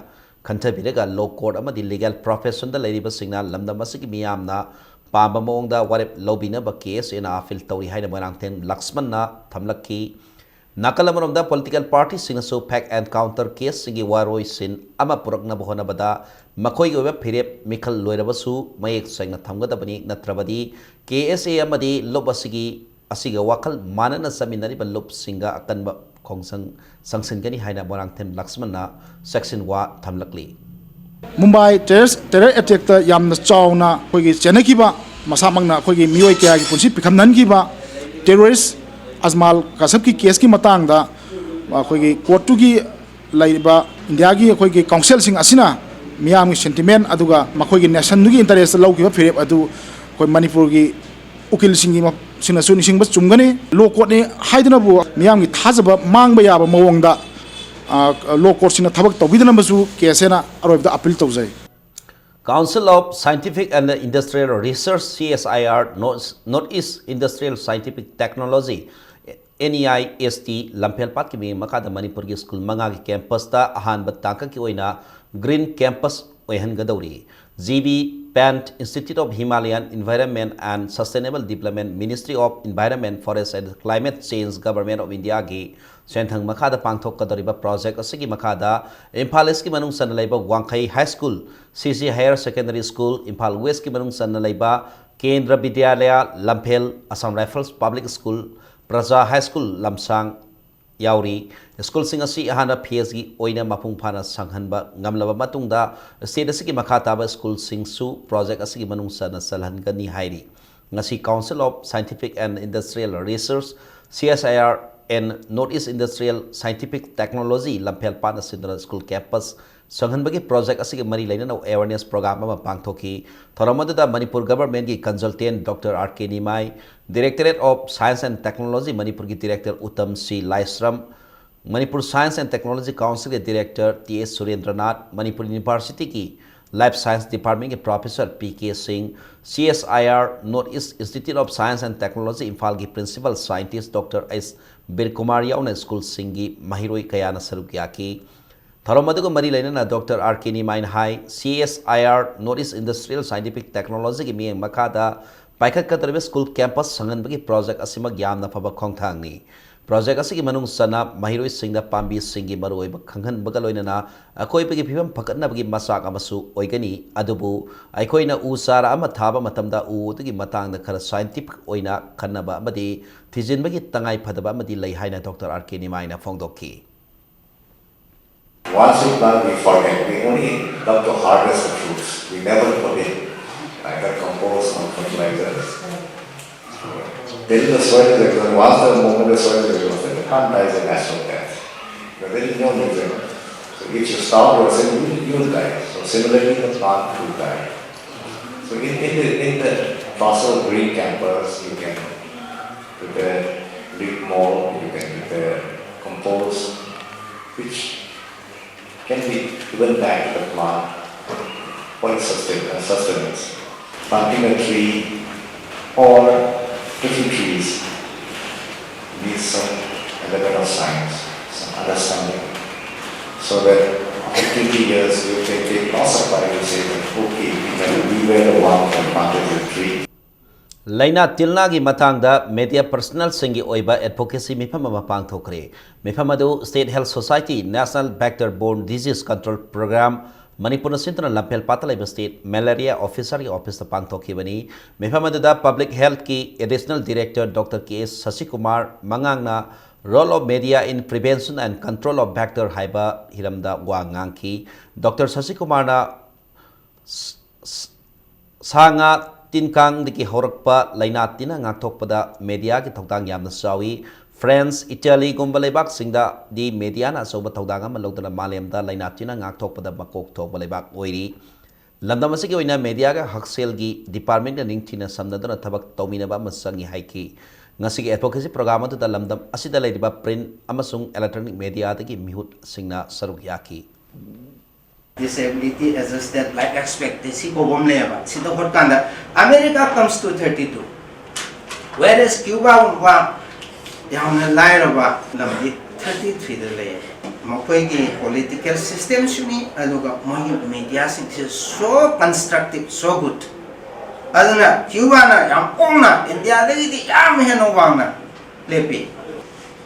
ꯈꯟꯊꯕꯤꯔꯒ ꯂꯣ ꯀꯣꯔꯠ ꯑꯃꯗꯤ ꯂꯤꯒꯦꯜ ꯄ꯭ꯔꯣꯐꯦꯁꯟꯗ ꯂꯩꯔꯤꯕꯁꯤꯡꯅ ꯂꯝꯗꯝ ꯑꯁꯤꯒꯤ ꯃꯤꯌꯥꯝꯅ ꯄꯥꯝꯕ ꯃꯑꯣꯡꯗ ꯋꯥꯔꯦꯞ ꯂꯧꯕꯤꯅꯕ ꯀꯦ ꯑꯦꯁ ꯑꯦꯅ ꯑꯥꯄꯤꯜ ꯇꯧꯔꯤ ꯍꯥꯏꯅ ꯃꯣꯏꯔꯥꯡꯊꯦꯝ ꯂꯛꯁꯃꯟꯅ ꯊꯝꯂꯛꯈꯤ꯫ ꯅꯥꯀꯜ ꯑꯃꯔꯣꯝꯗ ꯄꯣꯂꯤꯇꯤꯀꯦꯜ ꯄꯥꯔꯇꯤꯁꯤꯡꯅꯁꯨ ꯐꯦꯛ ꯑꯦꯟꯀꯥꯎꯟꯇꯔ ꯀꯦꯁꯁꯤꯡꯒꯤ ꯋꯥꯔꯣꯏꯁꯤꯟ ꯑꯃ ꯄꯨꯔꯛꯅꯕ ꯍꯣꯠꯅꯕꯗ ꯃꯈꯣꯏꯒꯤ ꯑꯣꯏꯕ ꯐꯤꯔꯦꯞ ꯃꯤꯈꯜ ꯂꯣꯏꯔꯕꯁꯨ ꯃꯌꯦꯛ ꯁꯦꯡꯅ ꯊꯝꯒꯗꯕꯅꯤ, ꯅꯠꯇ꯭ꯔꯕꯗꯤ ꯀꯦ ꯑꯦꯁ ꯑꯦ ꯑꯃꯗꯤ ꯂꯨꯞ ꯑꯁꯤꯒꯤ, ꯑꯁꯤꯒ ꯋꯥꯈꯜ ꯃꯥꯟꯅꯅ ꯆꯠꯃꯤꯟꯅꯔꯤꯕ ꯂꯨꯞꯁꯤꯡꯒ ꯑꯀꯟꯕ ꯈꯣꯡꯖꯪ ꯆꯪꯁꯤꯟꯒꯅꯤ ꯍꯥꯏꯅ ꯃꯣꯏꯔꯥꯡꯊꯦꯝ ꯂꯛꯁꯃꯟꯅ ꯆꯦꯛꯁꯤꯟ ꯋꯥ ꯊꯝꯂꯛꯂꯤ꯫ ꯃꯨꯝꯕꯥꯏ ꯇꯦꯔꯔ ꯇꯦꯔꯔ ꯑꯦꯇꯦꯛꯇ ꯌꯥꯝꯅ ꯆꯥꯎꯅ ꯑꯩꯈꯣꯏꯒꯤ ꯆꯦꯟꯅꯈꯤꯕ, ꯃꯁꯥꯃꯛꯅ ꯑꯩꯈꯣꯏꯒꯤ ꯃꯤꯑꯣꯏ ꯀꯌꯥꯒꯤ ꯄꯨꯟꯁꯤ ꯄꯤꯈꯝꯅꯍꯟꯈꯤꯕ ꯇꯦꯔꯣꯔꯤꯁ ꯑꯖꯃꯥꯜ ꯀꯥꯁꯞꯀꯤ ꯀꯦꯁꯀꯤ ꯃꯇꯥꯡꯗ ꯑꯩꯈꯣꯏꯒꯤ ꯀꯣꯔꯠꯇꯨꯒꯤ ꯂꯩꯔꯤꯕ ꯏꯟꯗꯤꯌꯥꯒꯤ ꯑꯩꯈꯣꯏꯒꯤ ꯀꯥꯎꯟꯁꯤꯜꯁꯤꯡ ꯑꯁꯤꯅ ꯃꯤꯌꯥꯝꯒꯤ ꯁꯦꯟꯇꯤꯃꯦꯟ ꯑꯗꯨꯒ ꯃꯈꯣꯏꯒꯤ ꯅꯦꯁꯟꯗꯨꯒꯤ ꯏꯟꯇꯔꯦꯁꯇ ꯂꯧꯈꯤꯕ ꯐꯤꯔꯦꯞ ꯑꯗꯨ ꯑꯩꯈꯣꯏ ꯃꯅꯤꯄꯨꯔꯒꯤ ꯎꯀꯤꯜꯁꯤꯡꯒꯤ ꯃ-, ꯁꯤꯡꯅꯁꯨ ꯅꯤꯡꯁꯤꯡꯕ ꯆꯨꯝꯒꯅꯤ꯫ ꯂꯣ ꯀꯣꯔꯠꯅꯤ ꯍꯥꯏꯗꯨꯅꯕꯨ ꯃꯤꯌꯥꯝꯒꯤ ꯊꯥꯖꯕ ꯃꯥꯡꯕ ꯌꯥꯕ ꯃꯑꯣꯡꯗ, ꯑ, ꯂꯣ ꯀꯣꯔꯠꯁꯤꯡꯅ ꯊꯕꯛ ꯇꯧꯕꯤꯗꯅꯕꯁꯨ ꯀꯦ ꯑꯦꯁ ꯑꯦꯅ ꯑꯔꯣꯏꯕꯗ ꯑꯄꯤꯜ ꯇꯧꯖꯩ꯫ Council of Scientific and Industrial Research, C S I R, North, North East Industrial Scientific Technology, N E I S T, ꯂꯝꯐꯦꯜꯄꯥꯠꯀꯤ ꯃꯤꯠꯌꯦꯡ ꯃꯈꯥꯗ ꯃꯅꯤꯄꯨꯔꯒꯤ ꯁ꯭ꯀꯨꯜ ꯃꯉꯥꯒꯤ ꯀꯦꯝꯄꯁꯇ ꯑꯍꯥꯟꯕ ꯇꯥꯡꯀꯛꯀꯤ ꯑꯣꯏꯅ ꯒ꯭ꯔꯤꯟ ꯀꯦꯝꯄꯁ ꯑꯣꯏꯍꯟꯒꯗꯧꯔꯤ꯫ G B Pant Institute of Himalayan Environment and Sustainable Development, Ministry of Environment, Forest and Climate Change, Government of India ꯒꯤ ꯁꯦꯟꯊꯪ ꯃꯈꯥꯗ ꯄꯥꯡꯊꯣꯛꯀꯗꯧꯔꯤꯕ ꯄ꯭ꯔꯣꯖꯦꯛ ꯑꯁꯤꯒꯤ ꯃꯈꯥꯗ ꯏꯝꯐꯥꯜ ꯏꯁꯀꯤ ꯃꯅꯨꯡ ꯆꯟꯅ ꯂꯩꯕ ꯋꯥꯡꯈꯩ ꯍꯥꯏ ꯁ꯭ꯀꯨꯜ, ꯁꯤ ꯁꯤ ꯍꯥꯌꯔ ꯁꯦꯀꯦꯟꯗꯔꯤ ꯁ꯭ꯀꯨꯜ, ꯏꯝꯐꯥꯜ ꯋꯦꯁꯀꯤ ꯃꯅꯨꯡ ꯆꯟꯅ ꯂꯩꯕ ꯀꯦꯟꯗ꯭ꯔ ꯕꯤꯗ꯭ꯌꯥꯂꯌꯥ ꯂꯝꯐꯦꯜ, ꯑꯁꯥꯝ ꯔꯥꯏꯐꯜꯁ ꯄꯕ꯭ꯂꯤꯛ ꯁ꯭ꯀꯨꯜ, ꯄ꯭ꯔꯖꯥ ꯍꯥꯏ ꯁ꯭ꯀꯨꯜ ꯂꯝꯁꯥꯡ ꯌꯥꯎꯔꯤ꯫ ꯁ꯭ꯀꯨꯜꯁꯤꯡ ꯑꯁꯤ ꯑꯍꯥꯟꯕ ꯐꯦꯖꯀꯤ ꯑꯣꯏꯅ ꯃꯄꯨꯡ ꯐꯥꯅ ꯁꯪꯍꯟꯕ ꯉꯝꯂꯕ ꯃꯇꯨꯡꯗ, ꯁ꯭ꯇꯦꯠ ꯑꯁꯤꯒꯤ ꯃꯈꯥ ꯇꯥꯕ ꯁ꯭ꯀꯨꯜꯁꯤꯡꯁꯨ ꯄ꯭ꯔꯣꯖꯦꯛ ꯑꯁꯤꯒꯤ ꯃꯅꯨꯡ ꯆꯟꯅ ꯆꯜꯍꯟꯒꯅꯤ ꯍꯥꯏꯔꯤ꯫ ꯉꯁꯤ Council of Scientific and Industrial Research, C S I R, and North East Industrial Scientific Technology ꯂꯝꯐꯦꯜ ꯄꯥꯠꯅ ꯁꯤꯟꯗꯨꯅ ꯁ꯭ꯀꯨꯜ ꯀꯦꯝꯄꯁ ꯁꯪꯍꯟꯕꯒꯤ ꯄ꯭ꯔꯣꯖꯦꯛ ꯑꯁꯤꯒꯤ ꯃꯔꯤ ꯂꯩꯅꯅ ꯑꯦꯋꯥꯔꯅꯦꯁ ꯄ꯭ꯔꯣꯒ꯭ꯔꯥꯝ ꯑꯃ ꯄꯥꯡꯊꯣꯛꯈꯤ꯫ ꯊꯧꯔꯝ ꯑꯗꯨꯗ ꯃꯅꯤꯄꯨꯔ ꯒꯚꯔꯟꯃꯦꯟꯠꯀꯤ consultant doctor R K Nimai, Directorate of Science and Technology ꯃꯅꯤꯄꯨꯔꯒꯤ ꯗꯤꯔꯦꯛꯇꯔ ꯎꯇꯝ ꯁꯤ Laishram, Manipur science and technology ꯀꯥꯎꯟꯁꯤꯜꯒꯤ director T S Surendranath, Manipur ꯌꯨꯅꯤꯚꯔꯁꯤꯇꯤꯒꯤ ꯂꯥꯏꯐ ꯁꯥꯏꯟꯁ ꯗꯤꯄꯥꯔꯠꯃꯦꯟꯠꯀꯤ professor P K Singh, C S I R, North East Institute of Science and Technology ꯏꯝꯐꯥꯜꯒꯤ principal scientist doctor H ꯕꯤꯔꯀꯨꯃꯥꯔ ꯌꯥꯎꯅ ꯁ꯭ꯀꯨꯜꯁꯤꯡꯒꯤ ꯃꯍꯩꯔꯣꯏ ꯀꯌꯥꯅ ꯁꯔꯨꯛ ꯌꯥꯈꯤ꯫ ꯊꯧꯔꯝ ꯑꯗꯨꯒ ꯃꯔꯤ ꯂꯩꯅꯅ ꯗꯣꯛꯇꯔ ꯑꯥꯔ ꯀꯦ ꯅꯤꯃꯥꯏꯅ ꯍꯥꯏ, C S I R, North East Industrial Scientific Technology ꯒꯤ ꯃꯤꯠꯌꯦꯡ ꯃꯈꯥꯗ ꯄꯥꯏꯈꯠꯀꯗꯧꯔꯤꯕ ꯁ꯭ꯀꯨꯜ ꯀꯦꯝꯄꯁ ꯁꯪꯍꯟꯕꯒꯤ ꯄ꯭ꯔꯣꯖꯦꯛ ꯑꯁꯤꯃꯛ ꯌꯥꯝꯅ ꯐꯕ ꯈꯣꯡꯊꯥꯡꯅꯤ꯫ ꯄ꯭ꯔꯣꯖꯦꯛ ꯑꯁꯤꯒꯤ ꯃꯅꯨꯡ ꯆꯟꯅ ꯃꯍꯩꯔꯣꯏꯁꯤꯡꯗ ꯄꯥꯝꯕꯤꯁꯤꯡꯒꯤ ꯃꯔꯨꯑꯣꯏꯕ ꯈꯪꯍꯟꯕꯒ ꯂꯣꯏꯅꯅ ꯑꯀꯣꯏꯕꯒꯤ ꯐꯤꯕꯝ ꯐꯒꯠꯅꯕꯒꯤ ꯃꯆꯥꯛ ꯑꯃꯁꯨ ꯑꯣꯏꯒꯅꯤ꯫ ꯑꯗꯨꯕꯨ ꯑꯩꯈꯣꯏꯅ ꯎ ꯆꯥꯔꯥ ꯑꯃ ꯊꯥꯕ ꯃꯇꯝꯗ ꯎ ꯑꯗꯨꯒꯤ ꯃꯇꯥꯡꯗ ꯈꯔ ꯁꯥꯏꯟꯇꯤꯐꯤꯛ ꯑꯣꯏꯅ ꯈꯟꯅꯕ ꯑꯃꯗꯤ ꯊꯤꯖꯤꯟꯕꯒꯤ ꯇꯉꯥꯏ ꯐꯗꯕ ꯑꯃꯗꯤ ꯂꯩ ꯍꯥꯏꯅ ꯗꯣꯛꯇꯔ ꯑꯥꯔ ꯀꯦ ꯅꯤꯃꯥꯏꯅ ꯐꯣꯡꯗꯣꯛꯈꯤ꯫ Once we plant, we forget. We only love to harvest the fruits. We never put in either compost or fertilizers. Then the soil is exhausted. Once the moment the soil is exhausted, the plant dies a natural death. There is no nutriment. So if you stop yourself, you, you will die. So similarly, the plant will die. So in, in the in the fossil green campus, you can prepare leaf mold, you can prepare compost, which can be given back to the plant for its sustain- uh, sustenance. Planting a tree or different trees needs some element of science, some understanding, so that fifty years, you can take lots of privacy, but okay, we can, we were the one from Bangladesh. ꯂꯥꯏꯅꯥ ꯇꯤꯜꯅꯥꯒꯤ ꯃꯇꯥꯡꯗ media ꯄꯔꯁꯅꯦꯜꯁꯤꯡꯒꯤ ꯑꯣꯏꯕ ꯑꯦꯗꯚꯣꯀꯦꯁꯤ ꯃꯤꯐꯝ ꯑꯃ ꯄꯥꯡꯊꯣꯛꯈ꯭ꯔꯦ꯫ ꯃꯤꯐꯝ ꯑꯗꯨ State Health Society, National Vector Borne Disease Control Program, ꯃꯅꯤꯄꯨꯔꯅ ꯁꯤꯟꯗꯨꯅ ꯂꯝꯐꯦꯜ ꯄꯥꯠꯇ ꯂꯩꯕ ꯁ꯭ꯇꯦꯠ ꯃꯦꯂꯦꯔꯤꯌꯥ ꯑꯣꯐꯤꯁꯔꯒꯤ ꯑꯣꯐꯤꯁꯇ ꯄꯥꯡꯊꯣꯛꯈꯤꯕꯅꯤ꯫ ꯃꯤꯐꯝ ꯑꯗꯨꯗ ꯄꯕ꯭ꯂꯤꯛ ꯍꯦꯜꯊꯀꯤ additional director doctor K S Sasikumar ꯃꯉꯥꯡꯅ Role of Media in Prevention and Control of Vector ꯍꯥꯏꯕ ꯍꯤꯔꯝꯗ ꯋꯥ ꯉꯥꯡꯈꯤ꯫ ꯗꯣꯛꯇꯔ ꯁꯁꯤꯀꯨꯃꯥꯔꯅ ꯁ- ꯁ- ꯁꯥ ꯉꯥ ꯇꯤꯟ ꯀꯥꯡꯗꯒꯤ ꯍꯧꯔꯛꯄ ꯂꯥꯏꯅꯥ ꯇꯤꯟꯅ ꯉꯥꯛꯊꯣꯛꯄꯗ ꯃꯦꯗꯤꯌꯥꯒꯤ ꯊꯧꯗꯥꯡ ꯌꯥꯝꯅ ꯆꯥꯎꯏ꯫ ꯐ꯭ꯔꯦꯟꯁ, ꯏꯇꯥꯂꯤꯒꯨꯝꯕ ꯂꯩꯕꯥꯛꯁꯤꯡꯗꯗꯤ ꯃꯦꯗꯤꯌꯥꯅ ꯑꯆꯧꯕ ꯊꯧꯗꯥꯡ ꯑꯃ ꯂꯧꯗꯨꯅ ꯃꯥꯂꯦꯝꯗ ꯂꯥꯏꯅꯥ ꯇꯤꯟꯅ ꯉꯥꯛꯊꯣꯛꯄꯗ ꯃꯀꯣꯛ ꯊꯣꯡꯕ ꯂꯩꯕꯥꯛ ꯑꯣꯏꯔꯤ꯫ ꯂꯝꯗꯝ ꯑꯁꯤꯒꯤ ꯑꯣꯏꯅ ꯃꯦꯗꯤꯌꯥꯒ ꯍꯛꯁꯦꯜꯒꯤ ꯗꯤꯄꯥꯔꯠꯃꯦꯟꯒ ꯅꯤꯡꯊꯤꯅ ꯁꯝꯅꯗꯨꯅ ꯊꯕꯛ ꯇꯧꯃꯤꯟꯅꯕ ꯑꯃ ꯆꯪꯏ ꯍꯥꯏꯈꯤ꯫ ꯉꯁꯤꯒꯤ ꯑꯦꯗꯚꯣꯀꯦꯁꯤ ꯄ꯭ꯔꯣꯒ꯭ꯔꯥꯝ ꯑꯗꯨꯗ ꯂꯝꯗꯝ ꯑꯁꯤꯗ ꯂꯩꯔꯤꯕ ꯄ꯭ꯔꯤꯟ ꯑꯃꯁꯨꯡ ꯏꯂꯦꯛꯇ꯭ꯔꯣꯅꯤꯛ ꯃꯦꯗꯤꯌꯥꯗꯒꯤ ꯃꯤꯍꯨꯠꯁꯤꯡꯅ ꯁꯔꯨꯛ ꯌꯥꯈꯤ꯫ Disability Adjusted Life Expectancy ꯀꯧꯕ ꯑꯃ ꯂꯩꯌꯦꯕ꯫ ꯁꯤꯗ ꯍꯣꯠꯀꯥꯟꯗ America comes to thirty two, whereas Cubaꯒꯨꯝꯕ ꯌꯥꯝꯅ ꯂꯥꯏꯔꯕ ꯂꯝꯗꯤ thirty threeꯗ ꯂꯩꯌꯦꯕ꯫ ꯃꯈꯣꯏꯒꯤ ꯄꯣꯂꯤꯇꯤꯀꯦꯜ ꯁꯤꯁꯇꯦꯝꯁꯨꯅꯤ, ꯑꯗꯨꯒ ꯃꯣꯏꯒꯤ ꯃꯦꯗꯤꯌꯥꯁꯤꯡꯁꯦ so constructive, so good꯫ ꯑꯗꯨꯅ ꯀ꯭ꯌꯨꯕꯥꯅ ꯌꯥꯝ ꯄꯣꯡꯅ ꯏꯟꯗꯤꯌꯥꯗꯒꯤꯗꯤ ꯌꯥꯝ ꯍꯦꯟꯅ ꯋꯥꯡꯅ ꯂꯦꯞꯄꯤ꯫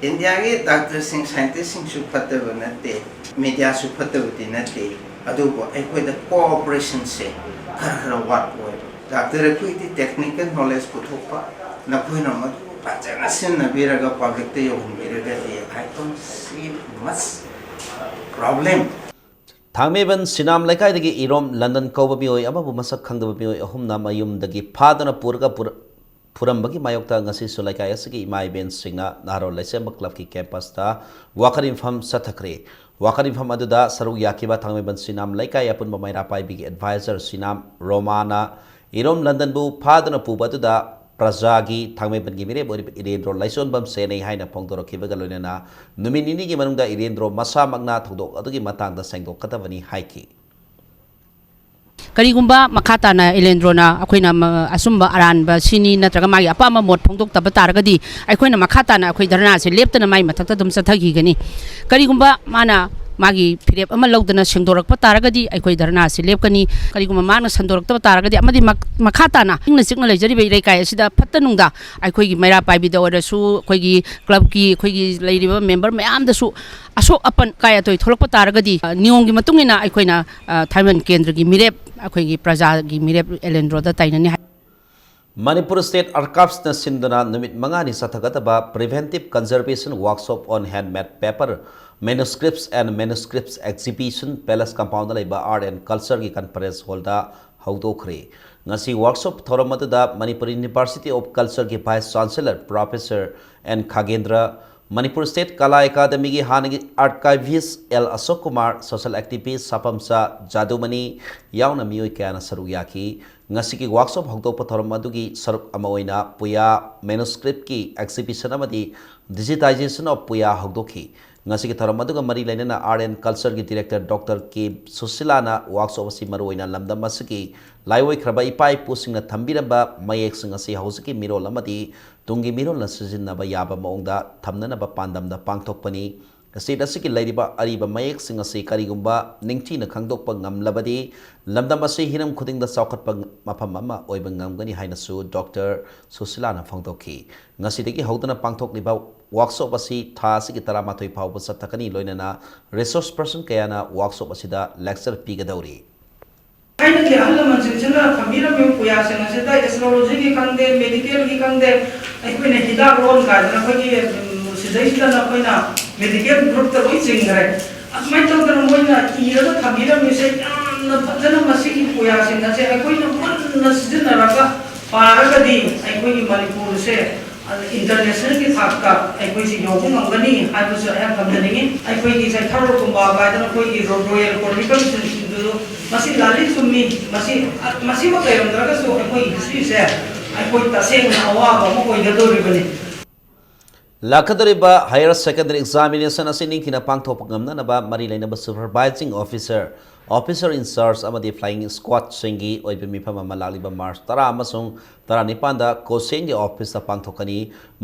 ꯏꯟꯗꯤꯌꯥꯒꯤ ꯗꯥꯛꯇꯔꯁꯤꯡ, ꯁꯥꯏꯟꯇꯤꯁꯁꯤꯡꯁꯨ ꯐꯠꯇꯕ ꯅꯠꯇꯦ, ꯃꯦꯗꯤꯌꯥꯁꯨ ꯐꯠꯇꯕꯗꯤ ꯅꯠꯇꯦ, ꯑꯗꯨꯕꯨ ꯑꯩꯈꯣꯏꯗ ꯀꯣꯑꯣꯄꯔꯦꯁꯟꯁꯦ ꯈꯔ ꯈꯔ ꯋꯥꯠꯄ ꯑꯣꯏꯕ꯫ ꯗꯥꯛꯇꯔ ꯑꯩꯈꯣꯏꯗꯤ ꯇꯦꯛꯅꯤꯀꯦꯜ ꯅꯣꯂꯦꯖ ꯄꯨꯊꯣꯛꯄ, ꯅꯈꯣꯏꯅ ꯃꯗꯨ ꯐꯖꯅ ꯁꯤꯖꯤꯟꯅꯕꯤꯔꯒ ꯄꯕ꯭ꯂꯤꯛꯇ ꯌꯧꯍꯟꯕꯤꯔꯒꯗꯤ I don't see much problem꯫ ꯊꯥꯡꯃꯩꯕꯟ ꯁꯤꯅꯥꯝ ꯂꯩꯀꯥꯏꯗꯒꯤ ꯏꯔꯣꯝ ꯂꯟꯗꯟ ꯀꯧꯕ ꯃꯤꯑꯣꯏ ꯑꯃꯕꯨ ꯃꯁꯛ ꯈꯪꯗꯕ ꯃꯤꯑꯣꯏ ꯑꯍꯨꯝꯅ ꯃꯌꯨꯝꯗꯒꯤ ꯐꯥꯗꯨꯅ ꯄꯨꯔꯒ ꯄꯨꯔ- ꯐꯨꯔꯝꯕꯒꯤ ꯃꯥꯌꯣꯛꯇ ꯉꯁꯤꯁꯨ ꯂꯩꯀꯥꯏ ꯑꯁꯤꯒꯤ ꯏꯃꯥ ꯏꯕꯦꯟꯁꯤꯡꯅ ꯅꯍꯥꯔꯣꯜ ꯂꯩꯁꯦꯝꯕ ꯀ꯭ꯂꯕꯀꯤ ꯀꯦꯝꯄꯁꯇ ꯋꯥꯈꯜ ꯃꯤꯐꯝ ꯆꯠꯊꯈ꯭ꯔꯦ꯫ ꯋꯥꯈꯜ ꯃꯤꯐꯝ ꯑꯗꯨꯗ ꯁꯔꯨꯛ ꯌꯥꯈꯤꯕ ꯊꯥꯡꯃꯩꯕꯟ ꯁꯤꯅꯥꯝ ꯂꯩꯀꯥꯏ ꯑꯄꯨꯟꯕ ꯃꯩꯔꯥ ꯄꯥꯏꯕꯤꯒꯤ ꯑꯦꯗꯚꯥꯏꯖꯔ ꯁꯤꯅꯥꯝ ꯔꯣꯃꯥꯅ ꯏꯔꯣꯝ ꯂꯟꯗꯟꯕꯨ ꯐꯥꯗꯨꯅ ꯄꯨꯕ ꯑꯗꯨꯗ ꯄ꯭ꯔꯖꯥꯒꯤ ꯊꯥꯡꯃꯩꯕꯟꯒꯤ ꯃꯤꯔꯦꯞ ꯑꯣꯏꯔꯤꯕ ꯏꯔꯦꯟꯗ꯭ꯔꯣ ꯂꯥꯏꯁꯣꯟꯕꯝ ꯁꯦꯟꯅꯩ ꯍꯥꯏꯅ ꯐꯣꯡꯗꯣꯔꯛꯈꯤꯕꯒ ꯂꯣꯏꯅꯅ ꯅꯨꯃꯤꯠ ꯅꯤꯅꯤꯒꯤ ꯃꯅꯨꯡꯗ ꯏꯔꯦꯟꯗ꯭ꯔꯣ ꯃꯁꯥꯃꯛꯅ ꯊꯧꯗꯣꯛ ꯑꯗꯨꯒꯤ ꯃꯇꯥꯡꯗ ꯁꯦꯡꯗꯣꯛꯀꯗꯕꯅꯤ ꯍꯥꯏꯈꯤ꯫ ꯀꯔꯤꯒꯨꯝꯕ ꯃꯈꯥ ꯇꯥꯅ ꯏꯂꯦꯟꯗ꯭ꯔꯣꯅ ꯑꯩꯈꯣꯏꯅ ꯃ-, ꯑꯆꯨꯝꯕ ꯑꯔꯥꯟꯕ ꯁꯤꯅꯤ ꯅꯠꯇ꯭ꯔꯒ ꯃꯥꯒꯤ ꯑꯄꯥꯝꯕ ꯃꯣꯠ ꯐꯣꯡꯗꯣꯛꯇꯕ ꯇꯥꯔꯒꯗꯤ ꯑꯩꯈꯣꯏꯅ ꯃꯈꯥ ꯇꯥꯅ ꯑꯩꯈꯣꯏ ꯙꯔꯅꯥꯁꯦ ꯂꯦꯞꯇꯅ ꯃꯥꯏ ꯃꯊꯛꯇ ꯑꯗꯨꯝ ꯆꯠꯊꯈꯤꯒꯅꯤ꯫ ꯀꯔꯤꯒꯨꯝꯕ ꯃꯥꯅ ꯃꯥꯒꯤ ꯐꯤꯔꯦꯞ ꯑꯃ ꯂꯧꯗꯅ ꯁꯦꯡꯗꯣꯔꯛꯄ ꯇꯥꯔꯒꯗꯤ ꯑꯩꯈꯣꯏ ꯙꯔꯅꯥꯁꯤ ꯂꯦꯞꯀꯅꯤ꯫ ꯀꯔꯤꯒꯨꯝꯕ ꯃꯥꯅ ꯁꯦꯡꯗꯣꯔꯛꯇꯕ ꯇꯥꯔꯒꯗꯤ ꯑꯃꯗꯤ ꯃꯛ-, ꯃꯈꯥ ꯇꯥꯅ ꯏꯪꯅ ꯆꯤꯛꯅ ꯂꯩꯖꯔꯤꯕ ꯏꯔꯩꯀꯥꯏ ꯑꯁꯤꯗ ꯐꯠꯇ ꯅꯨꯡꯗ ꯑꯩꯈꯣꯏꯒꯤ ꯃꯩꯔꯥ ꯄꯥꯏꯕꯤꯗ ꯑꯣꯏꯔꯁꯨ, ꯑꯩꯈꯣꯏꯒꯤ ꯀ꯭ꯂꯕꯀꯤ ꯑꯩꯈꯣꯏꯒꯤ ꯂꯩꯔꯤꯕ ꯃꯦꯝꯕꯔ ꯃꯌꯥꯝꯗꯁꯨ ꯑꯁꯣꯛ ꯑꯄꯟ ꯑꯀꯥꯏ ꯑꯇꯣꯏ ꯊꯣꯛꯂꯛꯄ ꯇꯥꯔꯒꯗꯤ, ꯑ, ꯅꯤꯌꯣꯝꯒꯤ ꯃꯇꯨꯡ ꯏꯟꯅ ꯑꯩꯈꯣꯏꯅ, ꯑ, ꯊꯥꯏꯃꯟ ꯀꯦꯟꯗ꯭ꯔꯒꯤ ꯃꯤꯔꯦꯞ, ꯑꯩꯈꯣꯏꯒꯤ ꯄ꯭ꯔꯖꯥꯒꯤ ꯃꯤꯔꯦꯞ ꯑꯦꯂꯦꯟꯗ꯭ꯔꯣꯗ ꯇꯥꯏꯅꯅꯤ ꯍꯥꯏ꯫ ꯃꯅꯤꯄꯨꯔ ꯁ꯭ꯇꯦꯠ ꯑꯥꯔꯀꯥꯏꯚꯁꯅ ꯁꯤꯟꯗꯨꯅ ꯅꯨꯃꯤꯠ ꯃꯉꯥꯅꯤ ꯆꯠꯊꯒꯗꯕ Preventive Conservation Workshop on Handmade Paper, Manuscripts and Manuscripts Exhibition, Palace Compoundꯗ ꯂꯩꯕ Art and Cultureꯒꯤ conference hallꯗ ꯍꯧꯗꯣꯛꯈ꯭ꯔꯦ꯫ ꯉꯁꯤ workshop ꯊꯧꯔꯝ ꯑꯗꯨꯗ Manipur University of Cultureꯒꯤ Vice Chancellor Professor N Khagendra, Manipur state Kala ꯑꯦꯀꯥꯗꯃꯤꯒꯤ ꯍꯥꯟꯅꯒꯤ archivist L Ashok Kumar, social activist Sapamcha ꯖꯥꯗꯨꯃꯅꯤ ꯌꯥꯎꯅ ꯃꯤꯑꯣꯏ ꯀꯌꯥꯅ ꯁꯔꯨꯛ ꯌꯥꯈꯤ꯫ ꯉꯁꯤꯒꯤ workshop ꯍꯧꯗꯣꯛꯄ ꯊꯧꯔꯝ ꯑꯗꯨꯒꯤ ꯁꯔꯨꯛ ꯑꯃ ꯑꯣꯏꯅ ꯄꯨꯌꯥ manuscriptꯀꯤ exhibition ꯑꯃꯗꯤ Digitization of ꯄꯨꯌꯥ ꯍꯧꯗꯣꯛꯈꯤ꯫ ꯉꯁꯤꯒꯤ ꯊꯧꯔꯝ ꯑꯗꯨꯒ ꯃꯔꯤ ꯂꯩꯅꯅ Art and Cultureꯒꯤ director Doctor K ꯁꯨꯁꯤꯂꯥꯅ workshop ꯑꯁꯤ ꯃꯔꯨꯑꯣꯏꯅ ꯂꯝꯗꯝ ꯑꯁꯤꯒꯤ ꯂꯥꯏꯑꯣꯏꯈ꯭ꯔꯕ ꯏꯄꯥ ꯏꯄꯨꯁꯤꯡꯅ ꯊꯝꯕꯤꯔꯝꯕ ꯃꯌꯦꯛꯁꯤꯡ ꯑꯁꯤ ꯍꯧꯖꯤꯛꯀꯤ ꯃꯤꯔꯣꯜ ꯑꯃꯗꯤ ꯇꯨꯡꯒꯤ ꯃꯤꯔꯣꯜꯅ ꯁꯤꯖꯤꯟꯅꯕ ꯌꯥꯕ ꯃꯑꯣꯡꯗ ꯊꯝꯅꯅꯕ ꯄꯥꯟꯗꯝꯗ ꯄꯥꯡꯊꯣꯛꯄꯅꯤ꯫ State ꯑꯁꯤꯒꯤ ꯂꯩꯔꯤꯕ ꯑꯔꯤꯕ ꯃꯌꯦꯛꯁꯤꯡ ꯑꯁꯤ ꯀꯔꯤꯒꯨꯝꯕ ꯅꯤꯡꯊꯤꯅ ꯈꯪꯗꯣꯛꯄ ꯉꯝꯂꯕꯗꯤ, ꯂꯝꯗꯝ ꯑꯁꯤ ꯍꯤꯔꯝ ꯈꯨꯗꯤꯡꯗ ꯆꯥꯎꯈꯠꯄ ꯃꯐꯝ ꯑꯃ ꯑꯣꯏꯕ ꯉꯝꯒꯅꯤ ꯍꯥꯏꯅꯁꯨ Doctor ꯁꯨꯁꯤꯂꯥꯅ ꯐꯣꯡꯗꯣꯛꯈꯤ꯫ ꯉꯁꯤꯗꯒꯤ ꯍꯧꯗꯨꯅ ꯄꯥꯡꯊꯣꯛꯂꯤꯕ workshop ꯑꯁꯤ ꯊꯥ ꯑꯁꯤꯒꯤ ꯇꯔꯥꯃꯥꯊꯣꯏ ꯐꯥꯎꯕ ꯆꯠꯊꯒꯅꯤ, ꯂꯣꯏꯅꯅ resource person ꯀꯌꯥꯅ workshop ꯑꯁꯤꯗ lecture ꯄꯤꯒꯗꯧꯔꯤ꯫ ꯊꯥꯏꯅꯒꯤ ꯑꯍꯜ ꯂꯃꯟꯁꯤꯡꯁꯤꯅ ꯊꯝꯕꯤꯔꯝꯃꯤꯕ ꯄꯨꯌꯥꯁꯤꯡ ꯑꯁꯤꯗ astrologyꯒꯤ ꯈꯪꯗꯦ, medicalꯒꯤ ꯈꯪꯗꯦ, ꯑꯩꯈꯣꯏꯅ ꯍꯤꯗꯥꯛ ꯂꯣꯟ ꯀꯥꯏꯗꯅ ꯑꯩꯈꯣꯏꯒꯤ, ꯎꯝ, ꯁꯤꯗꯩꯁꯤꯗ ꯑꯩꯈꯣꯏꯅ medical groupꯇ ꯂꯣꯏ ꯆꯤꯡꯈ꯭ꯔꯦ꯫ ꯑꯗꯨꯃꯥꯏꯅ ꯇꯧꯗꯅ ꯃꯣꯏꯅ ꯏꯔꯒ ꯊꯝꯕꯤꯔꯝꯃꯤꯁꯦ ꯌꯥꯝꯅ ꯐꯖꯅ, ꯃꯁꯤꯒꯤ ꯄꯨꯌꯥꯁꯤꯡ ꯑꯁꯦ ꯑꯩꯈꯣꯏꯅ ꯃꯨꯟꯅ ꯁꯤꯖꯤꯟꯅꯔꯒ ꯄꯥꯔꯒꯗꯤ ꯑꯩꯈꯣꯏꯒꯤ ꯃꯅꯤꯄꯨꯔꯁꯦ ꯑꯗ internationalꯒꯤ ꯊꯥꯛꯇ ꯑꯩꯈꯣꯏꯁꯤ ꯌꯧꯕ ꯉꯝꯒꯅꯤ ꯍꯥꯏꯕꯁꯨ ꯑꯩꯍꯥꯛ ꯊꯝꯖꯅꯤꯡꯉꯤ꯫ ꯑꯩꯈꯣꯏꯒꯤ ꯆꯩꯊꯥꯔꯣꯜꯒꯨꯝꯕ ꯀꯥꯏꯗꯅ ꯑꯩꯈꯣꯏꯒꯤ ꯔꯣ-, Royal Chronicleꯁꯤꯡꯗꯨ ꯃꯁꯤ ꯂꯥꯟꯂꯤꯛ ꯆꯨꯝꯃꯤ꯫ ꯃꯁꯤ, ꯃꯁꯤꯃꯛ ꯂꯩꯔꯝꯗ꯭ꯔꯒꯁꯨ ꯑꯩꯈꯣꯏꯒꯤ historyꯁꯦ ꯑꯩꯈꯣꯏ ꯇꯁꯦꯡꯅ ꯑꯋꯥꯕ ꯑꯃ ꯑꯣꯏꯒꯗꯧꯔꯤꯕꯅꯤ꯫ ꯂꯥꯛꯀꯗꯧꯔꯤꯕ higher secondary examination ꯑꯁꯤ ꯅꯤꯡꯊꯤꯅ ꯄꯥꯡꯊꯣꯛꯄ ꯉꯝꯅꯅꯕ ꯃꯔꯤ ꯂꯩꯅꯕ supervising officer officer in charge ꯑꯃꯗꯤ flying squadꯁꯤꯡꯒꯤ ꯑꯣꯏꯕ ꯃꯤꯐꯝ ꯑꯃ ꯂꯥꯛꯂꯤꯕ ꯃꯥꯔꯆ ꯇꯔꯥ ꯑꯃꯁꯨꯡ ꯇꯔꯥꯅꯤꯄꯥꯟꯗ ꯀꯣꯁꯦꯡꯒꯤ ꯑꯣꯐꯤꯁꯇ ꯄꯥꯡꯊꯣꯛꯀꯅꯤ꯫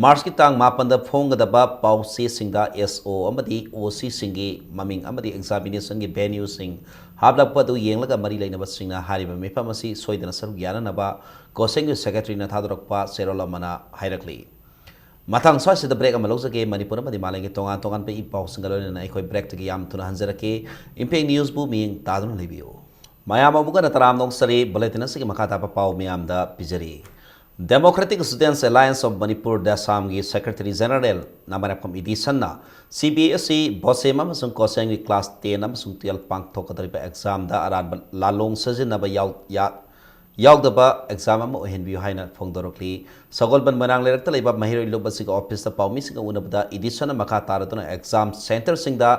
ꯃꯥꯔꯆꯀꯤ ꯇꯥꯡ ꯃꯥꯄꯟꯗ ꯐꯣꯡꯒꯗꯕ ꯄꯥꯎꯆꯦꯁꯤꯡꯗ ꯑꯦꯁ ꯑꯣ ꯑꯃꯗꯤ ꯑꯣ ꯁꯤꯁꯤꯡꯒꯤ ꯃꯃꯤꯡ ꯑꯃꯗꯤ ꯑꯦꯛꯖꯥꯃꯤꯅꯦꯁꯟꯒꯤ ꯚꯦꯅ꯭ꯌꯨꯁꯤꯡ ꯍꯥꯞꯂꯛꯄ ꯑꯗꯨ ꯌꯦꯡꯂꯒ ꯃꯔꯤ ꯂꯩꯅꯕꯁꯤꯡꯅ ꯍꯥꯏꯔꯤꯕ ꯃꯤꯐꯝ ꯑꯁꯤ ꯁꯣꯏꯗꯅ ꯁꯔꯨꯛ ꯌꯥꯅꯅꯕ ꯀꯣꯁꯦꯡꯒꯤ ꯁꯦꯀ꯭ꯔꯦꯇꯔꯤꯅ ꯊꯥꯗꯣꯔꯛꯄ ꯆꯦꯔꯣꯜ ꯑꯃꯅ ꯍꯥꯏꯔꯛꯂꯤ꯫ ꯃꯊꯪ ꯁ꯭ꯋꯥꯏꯁꯤꯗ ꯕ꯭ꯔꯦꯛ ꯑꯃ ꯂꯧꯖꯒꯦ꯫ ꯃꯅꯤꯄꯨꯔ ꯑꯃꯗꯤ ꯃꯥꯂꯦꯝꯒꯤ ꯇꯣꯉꯥꯟ ꯇꯣꯉꯥꯟꯕ ꯏ ꯄꯥꯎꯁꯤꯡꯒ ꯂꯣꯏꯅꯅ ꯑꯩꯈꯣꯏ ꯕ꯭ꯔꯦꯛꯇꯒꯤ ꯌꯥꯝ ꯊꯨꯅ ꯍꯟꯖꯔꯛꯀꯦ꯫ ꯏꯝꯄꯦꯛ ꯅ꯭ꯌꯨꯁꯄꯨ ꯃꯤꯠꯌꯦꯡ ꯇꯥꯗꯨꯅ ꯂꯩꯕꯤꯌꯨ꯫ ꯃꯌꯥꯝ ꯑꯃꯨꯛ ꯍꯟꯅ ꯇꯔꯥꯝꯅ ꯑꯣꯛꯆꯔꯤ꯫ ꯕꯨꯂꯦꯇꯤꯟ ꯑꯁꯤꯒꯤ ꯃꯈꯥ ꯇꯥꯕ ꯄꯥꯎ ꯃꯌꯥꯝꯗ ꯄꯤꯖꯔꯤ꯫ Democratic Students Alliance of Manipur, ꯗꯦꯁꯥꯝꯒꯤ ꯁꯦꯀ꯭ꯔꯦꯇꯔꯤ ꯖꯦꯅꯔꯦꯜ ꯅꯥꯃꯥꯏꯔꯥꯛꯄꯝ ꯏꯗꯤꯁꯟꯅ ꯁꯤ ꯕꯤ ꯑꯦꯁ ꯏ, ꯕꯣꯁꯦꯝ ꯑꯃꯁꯨꯡ ꯀꯣꯁꯦꯡꯒꯤ ꯀ꯭ꯂꯥꯁ ꯇꯦꯟ ꯑꯃꯁꯨꯡ ꯇꯨꯌꯦꯜꯐ ꯄꯥꯡꯊꯣꯛꯀꯗꯧꯔꯤꯕ ꯑꯦꯛꯖꯥꯝꯗ ꯑꯔꯥꯟꯕ ꯂꯥꯂꯣꯡ ꯁꯤꯖꯤꯟꯅꯕ ꯌꯥꯎ-, ꯌꯥ-, ꯌꯥꯎꯗꯕ ꯑꯦꯛꯖꯥꯝ ꯑꯃ ꯑꯣꯏꯍꯟꯕꯤꯌꯨ ꯍꯥꯏꯅ ꯐꯣꯡꯗꯣꯔꯛꯂꯤ꯫ ꯁꯒꯣꯜꯕꯟ ꯃꯣꯏꯔꯥꯡ ꯂꯩꯔꯛꯇ ꯂꯩꯕ ꯃꯍꯩꯔꯣꯏ ꯂꯨꯞ ꯑꯁꯤꯒꯤ ꯑꯣꯐꯤꯁꯇ ꯄꯥꯎꯃꯤꯁꯤꯡꯒ ꯎꯅꯕꯗ ꯏꯗꯤꯁꯟꯅ ꯃꯈꯥ ꯇꯥꯔꯗꯨꯅ ꯑꯦꯛꯖꯥꯝ ꯁꯦꯟꯇꯔꯁꯤꯡꯗ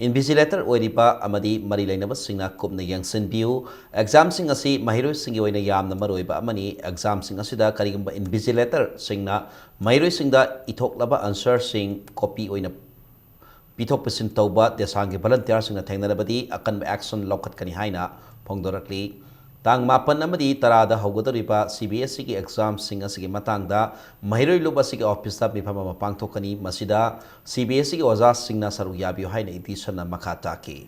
invigilator ꯑꯣꯏꯔꯤꯕ ꯑꯃꯗꯤ ꯃꯔꯤ ꯂꯩꯅꯕꯁꯤꯡꯅ ꯀꯨꯞꯅ ꯌꯦꯡꯁꯤꯟꯕꯤꯌꯨ꯫ ꯑꯦꯛꯖꯥꯝꯁꯤꯡ ꯑꯁꯤ ꯃꯍꯩꯔꯣꯏꯁꯤꯡꯒꯤ ꯑꯣꯏꯅ ꯌꯥꯝꯅ ꯃꯔꯨꯑꯣꯏꯕ ꯑꯃꯅꯤ꯫ ꯑꯦꯛꯖꯥꯝꯁꯤꯡ ꯑꯁꯤꯗ ꯀꯔꯤꯒꯨꯝꯕ invigilatorꯁꯤꯡꯅ ꯃꯍꯩꯔꯣꯏꯁꯤꯡꯗ ꯏꯊꯣꯛꯂꯕ ꯑꯟꯁꯔꯁꯤꯡ ꯀꯣꯄꯤ ꯑꯣꯏꯅ ꯄꯤꯊꯣꯛ ꯄꯤꯁꯤꯟ ꯇꯧꯕ ꯗꯦꯁꯥꯝꯒꯤ ꯚꯣꯂꯟꯇꯤꯌꯥꯔꯁꯤꯡꯅ ꯊꯦꯡꯅꯔꯕꯗꯤ ꯑꯀꯟꯕ ꯑꯦꯛꯁꯟ ꯂꯧꯈꯠꯀꯅꯤ ꯍꯥꯏꯅ ꯐꯣꯡꯗꯣꯔꯛꯂꯤ꯫ ꯇꯥꯡ ꯃꯥꯄꯟ ꯑꯃꯗꯤ ꯇꯔꯥꯗ ꯍꯧꯒꯗꯧꯔꯤꯕ ꯁꯤ ꯕꯤ ꯑꯦꯁ ꯏꯒꯤ ꯑꯦꯛꯖꯥꯝꯁꯤꯡ ꯑꯁꯤꯒꯤ ꯃꯇꯥꯡꯗ ꯃꯍꯩꯔꯣꯏ ꯂꯨꯞ ꯑꯁꯤꯒꯤ ꯑꯣꯐꯤꯁꯇ ꯃꯤꯐꯝ ꯑꯃ ꯄꯥꯡꯊꯣꯛꯀꯅꯤ꯫ ꯃꯁꯤꯗ ꯁꯤ ꯕꯤ ꯑꯦꯁ ꯏꯒꯤ ꯑꯣꯖꯥꯁꯤꯡꯅ ꯁꯔꯨꯛ ꯌꯥꯕꯤꯌꯨ ꯍꯥꯏꯅ ꯏꯗꯤꯁꯟꯅ ꯃꯈꯥ ꯇꯥꯈꯤ꯫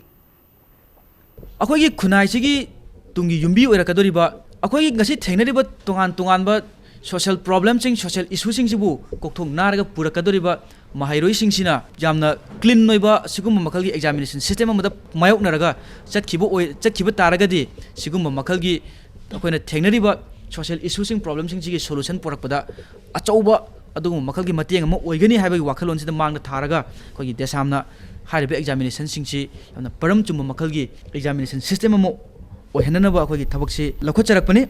ꯑꯩꯈꯣꯏꯒꯤ ꯈꯨꯟꯅꯥꯏꯁꯤꯒꯤ ꯇꯨꯡꯒꯤ ꯌꯨꯝꯕꯤ ꯑꯣꯏꯔꯛꯀꯗꯧꯔꯤꯕ, ꯑꯩꯈꯣꯏꯒꯤ ꯉꯁꯤ ꯊꯦꯡꯅꯔꯤꯕ ꯇꯣꯉꯥꯟ ꯇꯣꯉꯥꯟꯕ social problemꯁꯤꯡ, social issueꯁꯤꯡꯁꯤꯕꯨ ꯀꯣꯛꯊꯣꯛ ꯅꯥꯔꯒ ꯄꯨꯔꯛꯀꯗꯧꯔꯤꯕ ꯃꯍꯩꯔꯣꯏꯁꯤꯡꯁꯤꯅ ꯌꯥꯝꯅ clean ꯑꯣꯏꯕ ꯁꯤꯒꯨꯝꯕ ꯃꯈꯜꯒꯤ examination system ꯑꯃꯗ ꯃꯥꯌꯣꯛꯅꯔꯒ ꯆꯠꯈꯤꯕ ꯑꯣꯏ-, ꯆꯠꯈꯤꯕ ꯇꯥꯔꯒꯗꯤ, ꯁꯤꯒꯨꯝꯕ ꯃꯈꯜꯒꯤ ꯑꯩꯈꯣꯏꯅ ꯊꯦꯡꯅꯔꯤꯕ social issueꯁꯤꯡ, problemꯁꯤꯡꯁꯤꯒꯤ solution ꯄꯨꯔꯛꯄꯗ ꯑꯆꯧꯕ ꯑꯗꯨꯒꯨꯝꯕ ꯃꯈꯜꯒꯤ ꯃꯇꯦꯡ ꯑꯃ ꯑꯣꯏꯒꯅꯤ ꯍꯥꯏꯕꯒꯤ ꯋꯥꯈꯜꯂꯣꯟꯁꯤꯗ ꯃꯥꯡꯗ ꯊꯥꯔꯒ, ꯑꯩꯈꯣꯏꯒꯤ ꯗꯦꯁꯥꯝꯅ ꯍꯥꯏꯔꯤꯕ examinationꯁꯤꯡꯁꯤ ꯌꯥꯝꯅ ꯄꯔꯝ ꯆꯨꯝꯕ ꯃꯈꯜꯒꯤ examination system ꯑꯃ ꯑꯣꯏꯍꯟꯅꯅꯕ ꯑꯩꯈꯣꯏꯒꯤ ꯊꯕꯛꯁꯤ ꯂꯧꯈꯠꯆꯔꯛꯄꯅꯤ꯫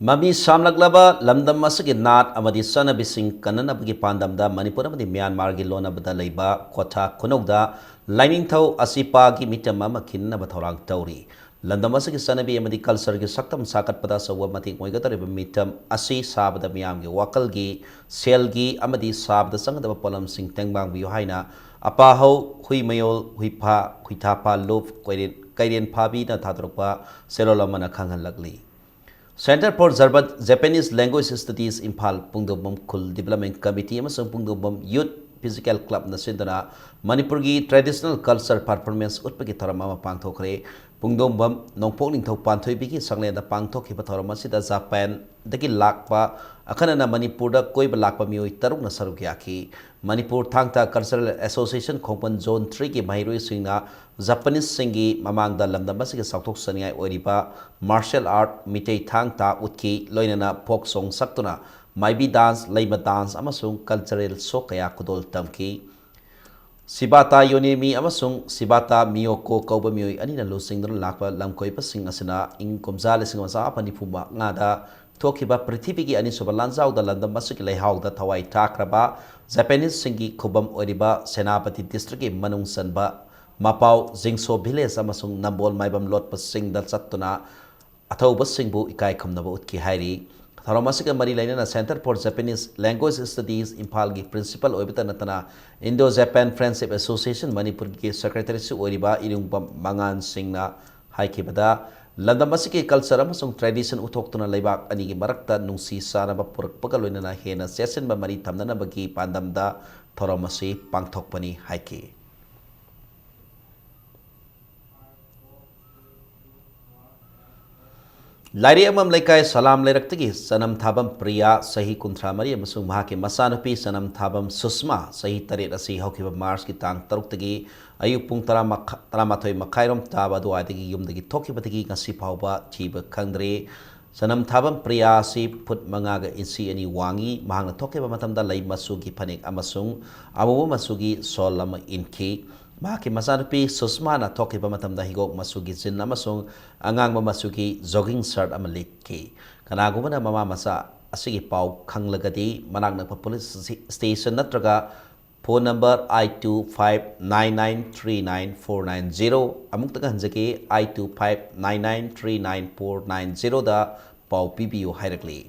ꯃꯃꯤ ꯁꯥꯝꯂꯛꯂꯕ ꯂꯝꯗꯝ ꯑꯁꯤꯒꯤ ꯅꯥꯠ ꯑꯃꯗꯤ ꯆꯠꯅꯕꯤꯁꯤꯡ ꯀꯟꯅꯅꯕꯒꯤ ꯄꯥꯟꯗꯝꯗ ꯃꯅꯤꯄꯨꯔ ꯑꯃꯗꯤ ꯃ꯭ꯌꯥꯟꯃꯥꯔꯒꯤ ꯂꯣꯟꯅꯕꯗ ꯂꯩꯕ ꯀꯣꯊꯥ ꯈꯨꯅꯧꯗ ꯂꯥꯏꯅꯤꯡꯊꯧ ꯑꯁꯤꯄꯥꯒꯤ ꯃꯤꯇꯝ ꯑꯃ ꯈꯤꯟꯅꯕ ꯊꯧꯔꯥꯡ ꯇꯧꯔꯤ꯫ ꯂꯝꯗꯝ ꯑꯁꯤꯒꯤ ꯆꯠꯅꯕꯤ ꯑꯃꯗꯤ cultureꯒꯤ ꯁꯛꯇꯝ ꯁꯥꯒꯠꯄꯗ ꯑꯆꯧꯕ ꯃꯇꯦꯡ ꯑꯣꯏꯒꯗꯧꯔꯤꯕ ꯃꯤꯇꯝ ꯑꯁꯤ ꯁꯥꯕꯗ ꯃꯤꯌꯥꯝꯒꯤ ꯋꯥꯈꯜꯒꯤ, ꯁꯦꯜꯒꯤ ꯑꯃꯗꯤ ꯁꯥꯕꯗ ꯆꯪꯒꯗꯕ ꯄꯣꯠꯂꯝꯁꯤꯡ ꯇꯦꯡꯕꯥꯡꯕꯤꯌꯨ ꯍꯥꯏꯅ ꯑꯄꯥꯍꯧ, ꯍꯨꯏꯃꯌꯣꯜ, ꯍꯨꯏꯐꯥ, ꯈꯨꯏꯊꯥꯄꯥ, ꯂꯨꯞ, ꯀꯣꯏꯔꯦꯟ, ꯀꯩꯔꯦꯟ ꯐꯥꯕꯤꯅ ꯊꯥꯗꯣꯔꯛꯄ ꯆꯦꯔꯣꯜ ꯑꯃꯅ ꯈꯪꯍꯜꯂꯛꯂꯤ꯫ Center for Jarba-, Japanese Language Studies Imphal, ꯄꯨꯡꯗꯣꯡꯕꯝ ꯈꯨꯜ Development Committee ꯑꯃꯁꯨꯡ ꯄꯨꯡꯗꯣꯡꯕꯝ Youth Physical Clubꯅ ꯁꯤꯟꯗꯨꯅ ꯃꯅꯤꯄꯨꯔꯒꯤ traditional culture performance ꯎꯠꯄꯒꯤ ꯊꯧꯔꯝ ꯑꯃ ꯄꯥꯡꯊꯣꯛꯈ꯭ꯔꯦ꯫ ꯄꯨꯡꯗꯣꯡꯕꯝ ꯅꯣꯡꯄꯣꯛ ꯅꯤꯡꯊꯧ ꯄꯥꯟꯊꯣꯏꯕꯤꯒꯤ ꯁꯪꯂꯦꯟꯗ ꯄꯥꯡꯊꯣꯛꯈꯤꯕ ꯊꯧꯔꯝ ꯑꯁꯤꯗ ꯖꯄꯥꯟꯗꯒꯤ ꯂꯥꯛꯄ, ꯑꯈꯟꯅꯅ ꯃꯅꯤꯄꯨꯔꯗ ꯀꯣꯏꯕ ꯂꯥꯛꯄ ꯃꯤꯑꯣꯏ ꯇꯔꯨꯛꯅ ꯁꯔꯨꯛ ꯌꯥꯈꯤ꯫ ꯃꯅꯤꯄꯨꯔ ꯊꯥꯡ ꯇꯥ Cultural Association ꯈꯣꯡꯄꯟ Zone threeꯒꯤ ꯃꯍꯩꯔꯣꯏꯁꯤꯡꯅ Japaneseꯁꯤꯡꯒꯤ ꯃꯃꯥꯡꯗ ꯂꯝꯗꯝ ꯑꯁꯤꯒꯤ ꯆꯥꯎꯊꯣꯛꯆꯅꯤꯡꯉꯥꯏ ꯑꯣꯏꯔꯤꯕ martial art, ꯃꯤꯇꯩ ꯊꯥꯡ ꯇꯥ ꯎꯠꯈꯤ, ꯂꯣꯏꯅꯅ folk song ꯁꯛꯇꯨꯅ ꯃꯥꯏꯕꯤ dance, ꯂꯩꯃ dance ꯑꯃꯁꯨꯡ cultural show ꯀꯌꯥ ꯈꯨꯗꯣꯜ ꯇꯝꯈꯤ꯫ ꯁꯤꯕꯥꯇꯥ ꯌꯣꯅꯦꯃꯤ ꯑꯃꯁꯨꯡ ꯁꯤꯕꯥꯇꯥ ꯃꯤꯌꯣꯀꯣ ꯀꯧꯕ ꯃꯤꯑꯣꯏ ꯑꯅꯤꯅ ꯂꯨꯆꯤꯡꯗꯨꯅ ꯂꯥꯛꯄ ꯂꯝꯀꯣꯏꯕꯁꯤꯡ ꯑꯁꯤꯅ ꯏꯪ ꯀꯨꯝꯖꯥ ꯂꯤꯁꯤꯡ ꯑꯃ ꯆꯥꯃꯥꯄꯟ ꯅꯤꯐꯨ ꯃꯉꯥꯗ ꯊꯣꯛꯈꯤꯕ ꯄ꯭ꯔꯤꯊꯤꯕꯤꯒꯤ ꯑꯅꯤꯁꯨꯕ ꯂꯥꯟꯖꯥꯎꯗ ꯂꯝꯗꯝ ꯑꯁꯤꯒꯤ ꯂꯩꯍꯥꯎꯗ ꯊꯋꯥꯏ ꯊꯥꯈ꯭ꯔꯕ Japaneseꯁꯤꯡꯒꯤ ꯈꯨꯕꯝ ꯑꯣꯏꯔꯤꯕ ꯁꯦꯅꯥꯄꯇꯤ districtꯀꯤ ꯃꯅꯨꯡ ꯆꯟꯕ ꯃꯄꯥꯎ, ꯖꯤꯡꯁꯣ village ꯑꯃꯁꯨꯡ ꯅꯝꯕꯣꯜ ꯃꯥꯏꯕꯝ ꯂꯣꯠꯄꯁꯤꯡꯗ ꯆꯠꯇꯨꯅ ꯑꯊꯧꯕꯁꯤꯡꯕꯨ ꯏꯀꯥꯏ ꯈꯨꯝꯅꯕ ꯎꯠꯈꯤ ꯍꯥꯏꯔꯤ꯫ ꯊꯧꯔꯝ ꯑꯁꯤꯒ ꯃꯔꯤ ꯂꯩꯅꯅ Center for Japanese Language Studies ꯏꯝꯐꯥꯜꯒꯤ principal ꯑꯣꯏꯕꯇ ꯅꯠꯇꯅ Indo-Japan Friendship Association ꯃꯅꯤꯄꯨꯔꯒꯤ secretaryꯁꯨ ꯑꯣꯏꯔꯤꯕ ꯏꯔꯨꯡꯕꯝ ꯃꯉꯥꯟ ꯁꯤꯡꯅ ꯍꯥꯏꯈꯤꯕꯗ, ꯂꯝꯗꯝ ꯑꯁꯤꯒꯤ culture ꯑꯃꯁꯨꯡ tradition ꯎꯠꯊꯣꯛꯇꯨꯅ ꯂꯩꯕꯥꯛ ꯑꯅꯤꯒꯤ ꯃꯔꯛꯇ ꯅꯨꯡꯁꯤ ꯆꯥꯟꯅꯕ ꯄꯨꯔꯛꯄꯒ ꯂꯣꯏꯅꯅ ꯍꯦꯟꯅ ꯆꯦꯠꯁꯤꯟꯕ ꯃꯔꯤ ꯊꯝꯅꯅꯕꯒꯤ ꯄꯥꯟꯗꯝꯗ ꯊꯧꯔꯝ ꯑꯁꯤ ꯄꯥꯡꯊꯣꯛꯄꯅꯤ ꯍꯥꯏꯈꯤ꯫ ꯂꯥꯏꯔꯦꯝꯕꯝ ꯂꯩꯀꯥꯏ ꯁꯂꯥꯝ ꯂꯩꯔꯛꯇꯒꯤ ꯆꯅꯝ ꯊꯥꯕꯝ ꯄ꯭ꯔꯤꯌꯥ, ꯆꯍꯤ ꯀꯨꯟꯊ꯭ꯔꯥ ꯃꯔꯤ, ꯑꯃꯁꯨꯡ ꯃꯍꯥꯛꯀꯤ ꯃꯆꯥꯅꯨꯄꯤ ꯆꯅꯝ ꯊꯥꯕꯝ ꯁꯨꯁꯃꯥ, ꯆꯍꯤ ꯇꯔꯦꯠ, ꯑꯁꯤ ꯍꯧꯈꯤꯕ ꯃꯥꯔꯆꯀꯤ ꯇꯥꯡ ꯇꯔꯨꯛꯇꯒꯤ ꯑꯌꯨꯛ ꯄꯨꯡ ꯇꯔꯥ ꯃꯈꯥ-, ꯇꯔꯥꯃꯥꯊꯣꯏ ꯃꯈꯥꯏꯔꯣꯝ ꯇꯥꯕ ꯑꯗꯨꯋꯥꯏꯗꯒꯤ ꯌꯨꯝꯗꯒꯤ ꯊꯣꯛꯈꯤꯕꯗꯒꯤ ꯉꯁꯤ ꯐꯥꯎꯕ ꯊꯤꯕ ꯈꯪꯗ꯭ꯔꯤ꯫ ꯆꯅꯝ ꯊꯥꯕꯝ ꯄ꯭ꯔꯤꯌꯥ ꯑꯁꯤ ꯐꯨꯠ ꯃꯉꯥꯒ ꯏꯟꯆꯤ ꯑꯅꯤ ꯋꯥꯡꯏ꯫ ꯃꯍꯥꯛꯅ ꯊꯣꯛꯈꯤꯕ ꯃꯇꯝꯗ ꯂꯩ ꯃꯆꯨꯒꯤ ꯐꯅꯦꯛ ꯑꯃꯁꯨꯡ ꯑꯃꯨꯕ ꯃꯆꯨꯒꯤ shawl ꯑꯃ ꯏꯟꯈꯤ꯫ ꯃꯍꯥꯛꯀꯤ ꯃꯆꯥꯅꯨꯄꯤ ꯁꯨꯁꯃꯥꯅ ꯊꯣꯛꯈꯤꯕ ꯃꯇꯝꯗ ꯍꯤꯒꯣꯛ ꯃꯆꯨꯒꯤ jean ꯑꯃꯁꯨꯡ ꯑꯉꯥꯡꯕ ꯃꯆꯨꯒꯤ jogging shirt ꯑꯃ ꯂꯤꯠꯈꯤ꯫ ꯀꯅꯥꯒꯨꯝꯕꯅ ꯃꯃꯥ ꯃꯆꯥ ꯑꯁꯤꯒꯤ ꯄꯥꯎ ꯈꯪꯂꯒꯗꯤ ꯃꯅꯥꯛ ꯅꯛꯄ police station ꯅꯠꯇ꯭ꯔꯒ phone number eight two five nine nine three nine four nine zero, ꯑꯃꯨꯛꯇꯒ ꯍꯟꯖꯒꯦ, eight two five nine nine three nine four nine zeroꯗ ꯄꯥꯎ ꯄꯤꯕꯤꯌꯨ ꯍꯥꯏꯔꯛꯂꯤ꯫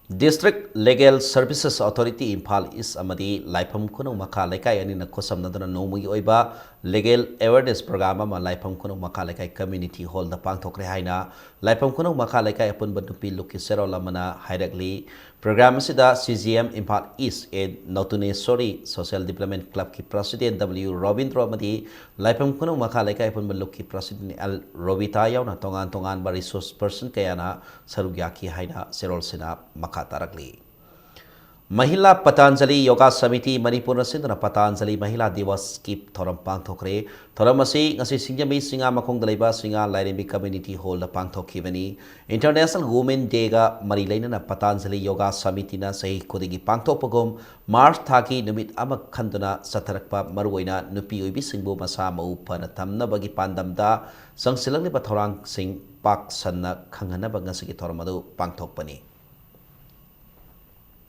District Legal Services Authority Imphal East ꯑꯃꯗꯤ ꯂꯥꯏꯐꯝ ꯈꯨꯅꯧ ꯃꯈꯥ ꯂꯩꯀꯥꯏ ꯑꯅꯤꯅ ꯈꯨꯠꯁꯝꯅꯗꯨꯅ ꯅꯣꯡꯃꯒꯤ ꯑꯣꯏꯕ Legal Awareness Program ꯑꯃ ꯂꯥꯏꯐꯝ ꯈꯨꯅꯧ ꯃꯈꯥ ꯂꯩꯀꯥꯏ Community Hallꯗ ꯄꯥꯡꯊꯣꯛꯈ꯭ꯔꯦ ꯍꯥꯏꯅ ꯂꯥꯏꯐꯝ ꯈꯨꯅꯧ ꯃꯈꯥ ꯂꯩꯀꯥꯏ ꯑꯄꯨꯟꯕ ꯅꯨꯄꯤ ꯂꯨꯞꯀꯤ ꯆꯦꯔꯣꯜ ꯑꯃꯅ ꯍꯥꯏꯔꯛꯂꯤ꯫ Program ꯑꯁꯤꯗ C G M Imphal East A Notune Sori, Social Development Clubꯀꯤ President W Robindro ꯑꯃꯗꯤ ꯂꯥꯏꯐꯝ ꯈꯨꯅꯧ ꯃꯈꯥ ꯂꯩꯀꯥꯏ ꯑꯄꯨꯟꯕ ꯂꯨꯞꯀꯤ President L ꯔꯣꯕꯤꯇꯥ ꯌꯥꯎꯅ ꯇꯣꯉꯥꯟ ꯇꯣꯉꯥꯟꯕ resource person ꯀꯌꯥꯅ ꯁꯔꯨꯛ ꯌꯥꯈꯤ ꯍꯥꯏꯅ ꯆꯦꯔꯣꯜꯁꯤꯅ ꯃꯈꯥ ꯇꯥꯔꯛꯂꯤ꯫ ꯃꯍꯤꯂꯥ ꯄꯇꯥꯟꯖꯂꯤ ꯌꯣꯒꯥ ꯁꯃꯤꯇꯤ ꯃꯅꯤꯄꯨꯔꯅ ꯁꯤꯟꯗꯨꯅ ꯄꯇꯥꯟꯖꯂꯤ ꯃꯍꯤꯂꯥ ꯗꯤꯋꯁꯀꯤ ꯊꯧꯔꯝ ꯄꯥꯡꯊꯣꯛꯈ꯭ꯔꯦ꯫ ꯊꯧꯔꯝ ꯑꯁꯤ ꯉꯁꯤ ꯁꯤꯡꯖꯃꯩ ꯆꯤꯉꯥ ꯃꯈꯣꯡꯗ ꯂꯩꯕ ꯆꯤꯉꯥ ꯂꯥꯏꯔꯦꯝꯕꯤ Community Hallꯗ ꯄꯥꯡꯊꯣꯛꯈꯤꯕꯅꯤ꯫ International Women Dayꯒ ꯃꯔꯤ ꯂꯩꯅꯅ ꯄꯇꯥꯟꯖꯂꯤ ꯌꯣꯒꯥ ꯁꯃꯤꯇꯤꯅ ꯆꯍꯤ ꯈꯨꯗꯤꯡꯒꯤ ꯄꯥꯡꯊꯣꯛꯄꯒꯨꯝ March ꯊꯥꯒꯤ ꯅꯨꯃꯤꯠ ꯑꯃ ꯈꯟꯗꯨꯅ ꯆꯠꯊꯔꯛꯄ ꯃꯔꯨꯑꯣꯏꯅ ꯅꯨꯄꯤ ꯑꯣꯏꯕꯤꯁꯤꯡꯕꯨ ꯃꯁꯥ ꯃꯎ ꯐꯅ ꯊꯝꯅꯕꯒꯤ ꯄꯥꯟꯗꯝꯗ ꯆꯪꯁꯤꯜꯂꯛꯂꯤꯕ ꯊꯧꯔꯥꯡꯁꯤꯡ ꯄꯥꯛ ꯁꯟꯅ ꯈꯪꯍꯟꯅꯕ ꯉꯁꯤꯒꯤ ꯊꯧꯔꯝ ꯑꯗꯨ ꯄꯥꯡꯊꯣꯛꯄꯅꯤ꯫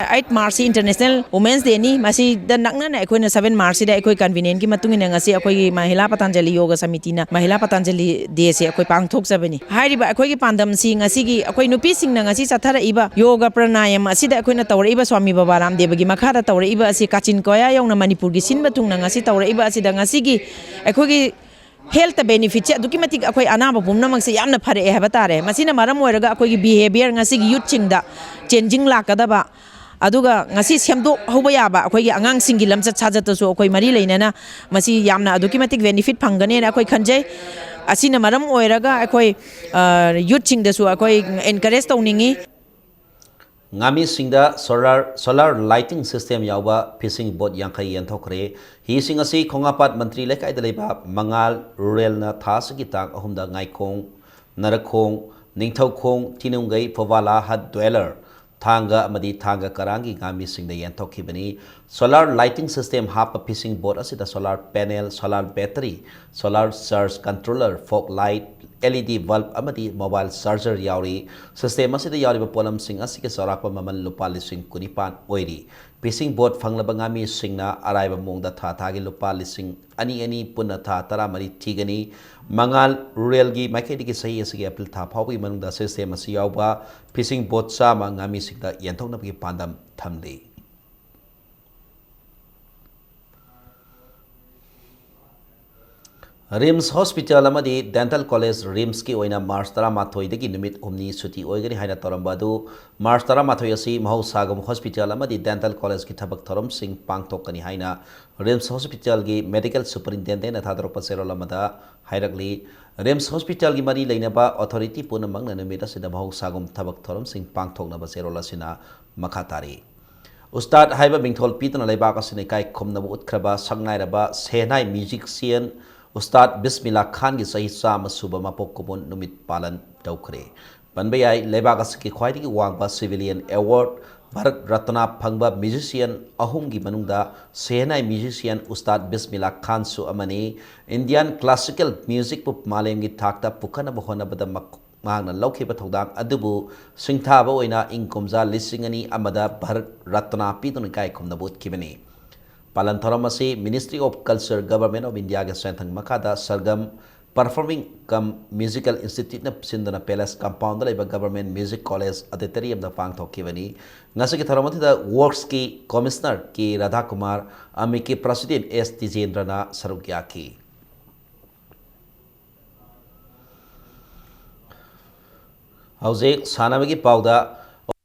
Eight ꯃꯥꯔꯆꯁꯤ International Women's Dayꯅꯤ꯫ ꯃꯁꯤꯗ ꯅꯛꯅꯅ ꯑꯩꯈꯣꯏꯅ ꯁꯚꯦꯟ ꯃꯥꯔꯆꯁꯤꯗ ꯑꯩꯈꯣꯏ convenientꯀꯤ ꯃꯇꯨꯡ ꯏꯟꯅ ꯉꯁꯤ ꯑꯩꯈꯣꯏꯒꯤ ꯃꯍꯤꯂꯥ ꯄꯇꯥꯟꯖꯂꯤ ꯌꯣꯒ ꯁꯃꯤꯇꯤꯅ ꯃꯍꯤꯂꯥ ꯄꯇꯥꯟꯖꯂꯤ Dayꯁꯦ ꯑꯩꯈꯣꯏ ꯄꯥꯡꯊꯣꯛꯆꯕꯅꯤ꯫ ꯍꯥꯏꯔꯤꯕ ꯑꯩꯈꯣꯏꯒꯤ ꯄꯥꯟꯗꯝꯁꯤ ꯉꯁꯤꯒꯤ ꯑꯩꯈꯣꯏ ꯅꯨꯄꯤꯁꯤꯡꯅ ꯉꯁꯤ ꯆꯠꯊꯔꯛꯏꯕ ꯌꯣꯒ ꯄ꯭ꯔꯅꯥꯌꯝ ꯑꯁꯤꯗ ꯑꯩꯈꯣꯏꯅ ꯇꯧꯔꯛꯏꯕ ꯁ꯭ꯋꯥꯃꯤ ꯕꯕꯥ ꯔꯥꯝꯗꯦꯕꯒꯤ ꯃꯈꯥꯗ ꯇꯧꯔꯛꯏꯕ ꯑꯁꯤ ꯀꯥꯆꯤꯟ ꯀꯣꯌꯥ ꯌꯧꯅ ꯃꯅꯤꯄꯨꯔꯒꯤ ꯁꯤꯟꯕ ꯊꯨꯡꯅ ꯉꯁꯤ ꯇꯧꯔꯛꯏꯕ ꯑꯁꯤꯗ ꯉꯁꯤꯒꯤ ꯑꯩꯈꯣꯏꯒꯤ health benefitꯁꯦ ꯑꯗꯨꯛꯀꯤ ꯃꯇꯤꯛ ꯑꯩꯈꯣꯏ ꯑꯅꯥꯕ ꯄꯨꯝꯅꯃꯛꯁꯦ ꯌꯥꯝꯅ ꯐꯔꯛꯑꯦ ꯍꯥꯏꯕ ꯇꯥꯔꯦ꯫ ꯃꯁꯤꯅ ꯃꯔꯝ ꯑꯣꯏꯔꯒ ꯑꯩꯈꯣꯏꯒꯤ behaviour ꯉꯁꯤꯒꯤ youthꯁꯤꯡꯗ changing ꯂꯥꯛꯀꯗꯕ, ꯑꯗꯨꯒ ꯉꯁꯤ ꯁꯦꯝꯗꯣꯛꯍꯧꯕ ꯌꯥꯕ ꯑꯩꯈꯣꯏꯒꯤ ꯑꯉꯥꯡꯁꯤꯡꯒꯤ ꯂꯝꯆꯠ ꯁꯥꯖꯠꯇꯁꯨ ꯑꯩꯈꯣꯏ ꯃꯔꯤ ꯂꯩꯅꯅ ꯃꯁꯤ ꯌꯥꯝꯅ ꯑꯗꯨꯛꯀꯤ ꯃꯇꯤꯛ benefit ꯐꯪꯒꯅꯦꯅ ꯑꯩꯈꯣꯏ ꯈꯟꯖꯩ꯫ ꯑꯁꯤꯅ ꯃꯔꯝ ꯑꯣꯏꯔꯒ ꯑꯩꯈꯣꯏ, ꯑ, youthꯁꯤꯡꯗꯁꯨ ꯑꯩꯈꯣꯏ encourage ꯇꯧꯅꯤꯡꯉꯤ꯫ ꯉꯥꯃꯤꯁꯤꯡꯗ solar, solar lighting system ꯌꯥꯎꯕ fishing boat ꯌꯥꯡꯈꯩ ꯌꯦꯟꯊꯣꯛꯈ꯭ꯔꯦ꯫ ꯍꯤꯁꯤꯡ ꯑꯁꯤ ꯈꯣꯡꯉꯥꯄꯥꯠ ꯃꯟꯇ꯭ꯔꯤ ꯂꯩꯀꯥꯏꯗ ꯂꯩꯕ ꯃꯉꯥꯜ ꯔꯨꯔꯦꯜꯅ ꯊꯥ ꯑꯁꯤꯒꯤ ꯇꯥꯡ ꯑꯍꯨꯝꯗ ꯉꯥꯏꯈꯣꯡ, ꯅꯔꯈꯣꯡ, ꯅꯤꯡꯊꯧꯈꯣꯡ, ꯊꯤꯅꯨꯡꯒꯩ, ꯐꯣꯕꯥꯂꯥ, ꯍꯠ ꯗ꯭ꯋꯦꯂꯔ, ꯊꯥꯡꯒ ꯑꯃꯗꯤ ꯊꯥꯡꯒ ꯀꯔꯥꯡꯒꯤ ꯉꯥꯃꯤꯁꯤꯡꯗ ꯌꯦꯟꯊꯣꯛꯈꯤꯕꯅꯤ꯫ Solar lighting system ꯍꯥꯞꯄ fishing boat ꯑꯁꯤꯗ solar panel, solar battery, solar charge controller, fog light, L E D bulb ꯑꯃꯗꯤ mobile charger ꯌꯥꯎꯔꯤ꯫ System ꯑꯁꯤꯗ ꯌꯥꯎꯔꯤꯕ ꯄꯣꯠꯂꯝꯁꯤꯡ ꯑꯁꯤꯒꯤ ꯆꯥꯎꯔꯥꯛꯄ ꯃꯃꯜ ꯂꯨꯄꯥ ꯂꯤꯁꯤꯡ ꯀꯨꯟꯅꯤꯄꯥꯟ ꯑꯣꯏꯔꯤ꯫ ꯐꯤꯁꯤꯡ ꯕꯣꯠ ꯐꯪꯂꯕ ꯉꯥꯃꯤꯁꯤꯡꯅ ꯑꯔꯥꯏꯕ ꯃꯑꯣꯡꯗ ꯊꯥ ꯊꯥꯒꯤ ꯂꯨꯄꯥ ꯂꯤꯁꯤꯡ ꯑꯅꯤ ꯑꯅꯤ, ꯄꯨꯟꯅ ꯊꯥ ꯇꯔꯥꯃꯔꯤ ꯊꯤꯒꯅꯤ꯫ ꯃꯉꯥꯜ ꯔꯨꯔꯦꯜꯒꯤ ꯃꯥꯏꯀꯩꯗꯒꯤ ꯆꯍꯤ ꯑꯁꯤꯒꯤ ꯑꯦꯄ꯭ꯔꯤꯜ ꯊꯥ ꯐꯥꯎꯕꯒꯤ ꯃꯅꯨꯡꯗ ꯁꯤꯁꯇꯦꯝ ꯑꯁꯤ ꯌꯥꯎꯕ ꯐꯤꯁꯤꯡ ꯕꯣꯠ ꯆꯥꯝꯃ ꯉꯥꯃꯤꯁꯤꯡꯗ ꯌꯦꯟꯊꯣꯛꯅꯕꯒꯤ ꯄꯥꯟꯗꯝ ꯊꯝꯂꯤ꯫ ꯔꯤꯝꯁ ꯍꯣꯁꯄꯤꯇꯥꯜ ꯑꯃꯗꯤ ꯗꯦꯟꯇꯦꯜ ꯀꯣꯂꯦꯖ, ꯔꯤꯝꯁꯀꯤ ꯑꯣꯏꯅ ꯃꯥꯔꯆ ꯇꯔꯥꯃꯥꯊꯣꯏꯗꯒꯤ ꯅꯨꯃꯤꯠ ꯍꯨꯝꯅꯤ ꯁꯨꯇꯤ ꯑꯣꯏꯒꯅꯤ ꯍꯥꯏꯅ ꯇꯧꯔꯝꯕ ꯑꯗꯨ ꯃꯥꯔꯆ ꯇꯔꯥꯃꯥꯊꯣꯏ ꯑꯁꯤ ꯃꯍꯧꯁꯥꯒꯨꯝ ꯍꯣꯁꯄꯤꯇꯥꯜ ꯑꯃꯗꯤ ꯗꯦꯟꯇꯦꯜ ꯀꯣꯂꯦꯖꯀꯤ ꯊꯕꯛ ꯊꯧꯔꯝꯁꯤꯡ ꯄꯥꯡꯊꯣꯛꯀꯅꯤ ꯍꯥꯏꯅ ꯔꯤꯝꯁ ꯍꯣꯁꯄꯤꯇꯥꯜꯒꯤ ꯃꯦꯗꯤꯀꯦꯜ ꯁꯨꯄꯔꯤꯟꯇꯦꯟꯗꯦꯟꯠꯅ ꯊꯥꯗꯣꯔꯛꯄ ꯆꯦꯔꯣꯜ ꯑꯃꯗ ꯍꯥꯏꯔꯛꯂꯤ꯫ ꯔꯤꯝꯁ ꯍꯣꯁꯄꯤꯇꯥꯜꯒꯤ ꯃꯔꯤ ꯂꯩꯅꯕ ꯑꯣꯊꯣꯔꯤꯇꯤ ꯄꯨꯝꯅꯃꯛꯅ ꯅꯨꯃꯤꯠ ꯑꯁꯤꯗ ꯃꯍꯧꯁꯥꯒꯨꯝ ꯊꯕꯛ ꯊꯧꯔꯝꯁꯤꯡ ꯄꯥꯡꯊꯣꯛꯅꯕ ꯆꯦꯔꯣꯜ ꯑꯁꯤꯅ ꯃꯈꯥ ꯇꯥꯔꯤ꯫ ꯎꯁꯇꯥꯗ ꯍꯥꯏꯕ ꯃꯤꯡꯊꯣꯜ ꯄꯤꯗꯨꯅ ꯂꯩꯕꯥꯛ ꯑꯁꯤꯅ ꯏꯀꯥꯏ ꯈꯨꯝꯅꯕ ꯎꯠꯈ꯭ꯔꯕ ꯁꯛꯅꯥꯏꯔꯕ ꯁꯦꯍꯅꯥꯏ ꯃ꯭ꯌꯨꯖꯤꯁꯤꯌꯟ ꯎꯁꯇꯥꯗ ꯕꯤꯁꯃꯤꯂꯥ ꯈꯥꯟꯒꯤ ꯆꯍꯤ ꯆꯥꯝꯃ ꯁꯨꯕ ꯃꯄꯣꯛ ꯀꯨꯝꯑꯣꯟ ꯅꯨꯃꯤꯠ ꯄꯥꯂꯟ ꯇꯧꯈ꯭ꯔꯦ꯫ ꯄꯟꯕ ꯌꯥꯏ, ꯂꯩꯕꯥꯛ ꯑꯁꯤꯒꯤ ꯈ꯭ꯋꯥꯏꯗꯒꯤ ꯋꯥꯡꯕ ꯁꯤꯚꯤꯂꯤꯌꯟ ꯑꯦꯋꯥꯔꯗ ꯚꯥꯔꯠ ꯔꯠꯅꯥ ꯐꯪꯕ ꯃ꯭ꯌꯨꯖꯤꯁꯤꯌꯟ ꯑꯍꯨꯝꯒꯤ ꯃꯅꯨꯡꯗ ꯁꯦꯍꯅꯥꯏ ꯃ꯭ꯌꯨꯖꯤꯁꯤꯌꯟ ꯎꯁꯇꯥꯗ ꯕꯤꯁꯃꯤꯂꯥ ꯈꯥꯟꯁꯨ ꯑꯃꯅꯤ꯫ ꯏꯟꯗꯤꯌꯥꯟ ꯀ꯭ꯂꯥꯁꯤꯀꯦꯜ ꯃ꯭ꯌꯨꯖꯤꯛꯄꯨ ꯃꯥꯂꯦꯝꯒꯤ ꯊꯥꯛꯇ ꯄꯨꯈꯠꯅꯕ ꯍꯣꯠꯅꯕꯗ ꯃꯈ-, ꯃꯍꯥꯛꯅ ꯂꯧꯈꯤꯕ ꯊꯧꯗꯥꯡ ꯑꯗꯨꯕꯨ ꯁꯤꯡꯊꯥꯕ ꯑꯣꯏꯅ ꯏꯪ ꯀꯨꯝꯖꯥ ꯂꯤꯁꯤꯡ ꯑꯅꯤ ꯑꯃꯗ ꯚꯥꯔꯠ ꯔꯠꯅꯥ ꯄꯤꯗꯨꯅ ꯏꯀꯥꯏ ꯈꯨꯝꯅꯕ ꯎꯠꯈꯤꯕꯅꯤ꯫ ꯄꯥꯂꯟ ꯊꯧꯔꯝ ꯑꯁꯤ Ministry of Culture, Government of Indiaꯒꯤ ꯁꯦꯟꯊꯪ ꯃꯈꯥꯗ ꯁꯔꯒꯝ Performing cum Musical Instituteꯅ ꯁꯤꯟꯗꯨꯅ ꯄꯦꯂꯦꯁ ꯀꯝꯄꯥꯎꯟꯗ ꯂꯩꯕ Government Music College Auditoriumꯗ ꯄꯥꯡꯊꯣꯛꯈꯤꯕꯅꯤ꯫ ꯉꯁꯤꯒꯤ ꯊꯧꯔꯝ ꯑꯁꯤꯗ ꯋꯔꯛꯁꯀꯤ ꯀꯃꯤꯁꯅꯔ ꯀꯦ ꯔꯥꯙꯥꯀꯨꯃꯥꯔ, ꯑꯃꯤꯛꯀꯤ ꯄ꯭ꯔꯁꯤꯗꯦꯟꯠ ꯑꯦꯁ ꯇꯤꯖꯦꯟꯗ꯭ꯔꯅ ꯁꯔꯨꯛ ꯌꯥꯈꯤ꯫ ꯍꯧꯖꯤꯛ ꯁꯥꯟꯅꯕꯒꯤ ꯄꯥꯎꯗ꯫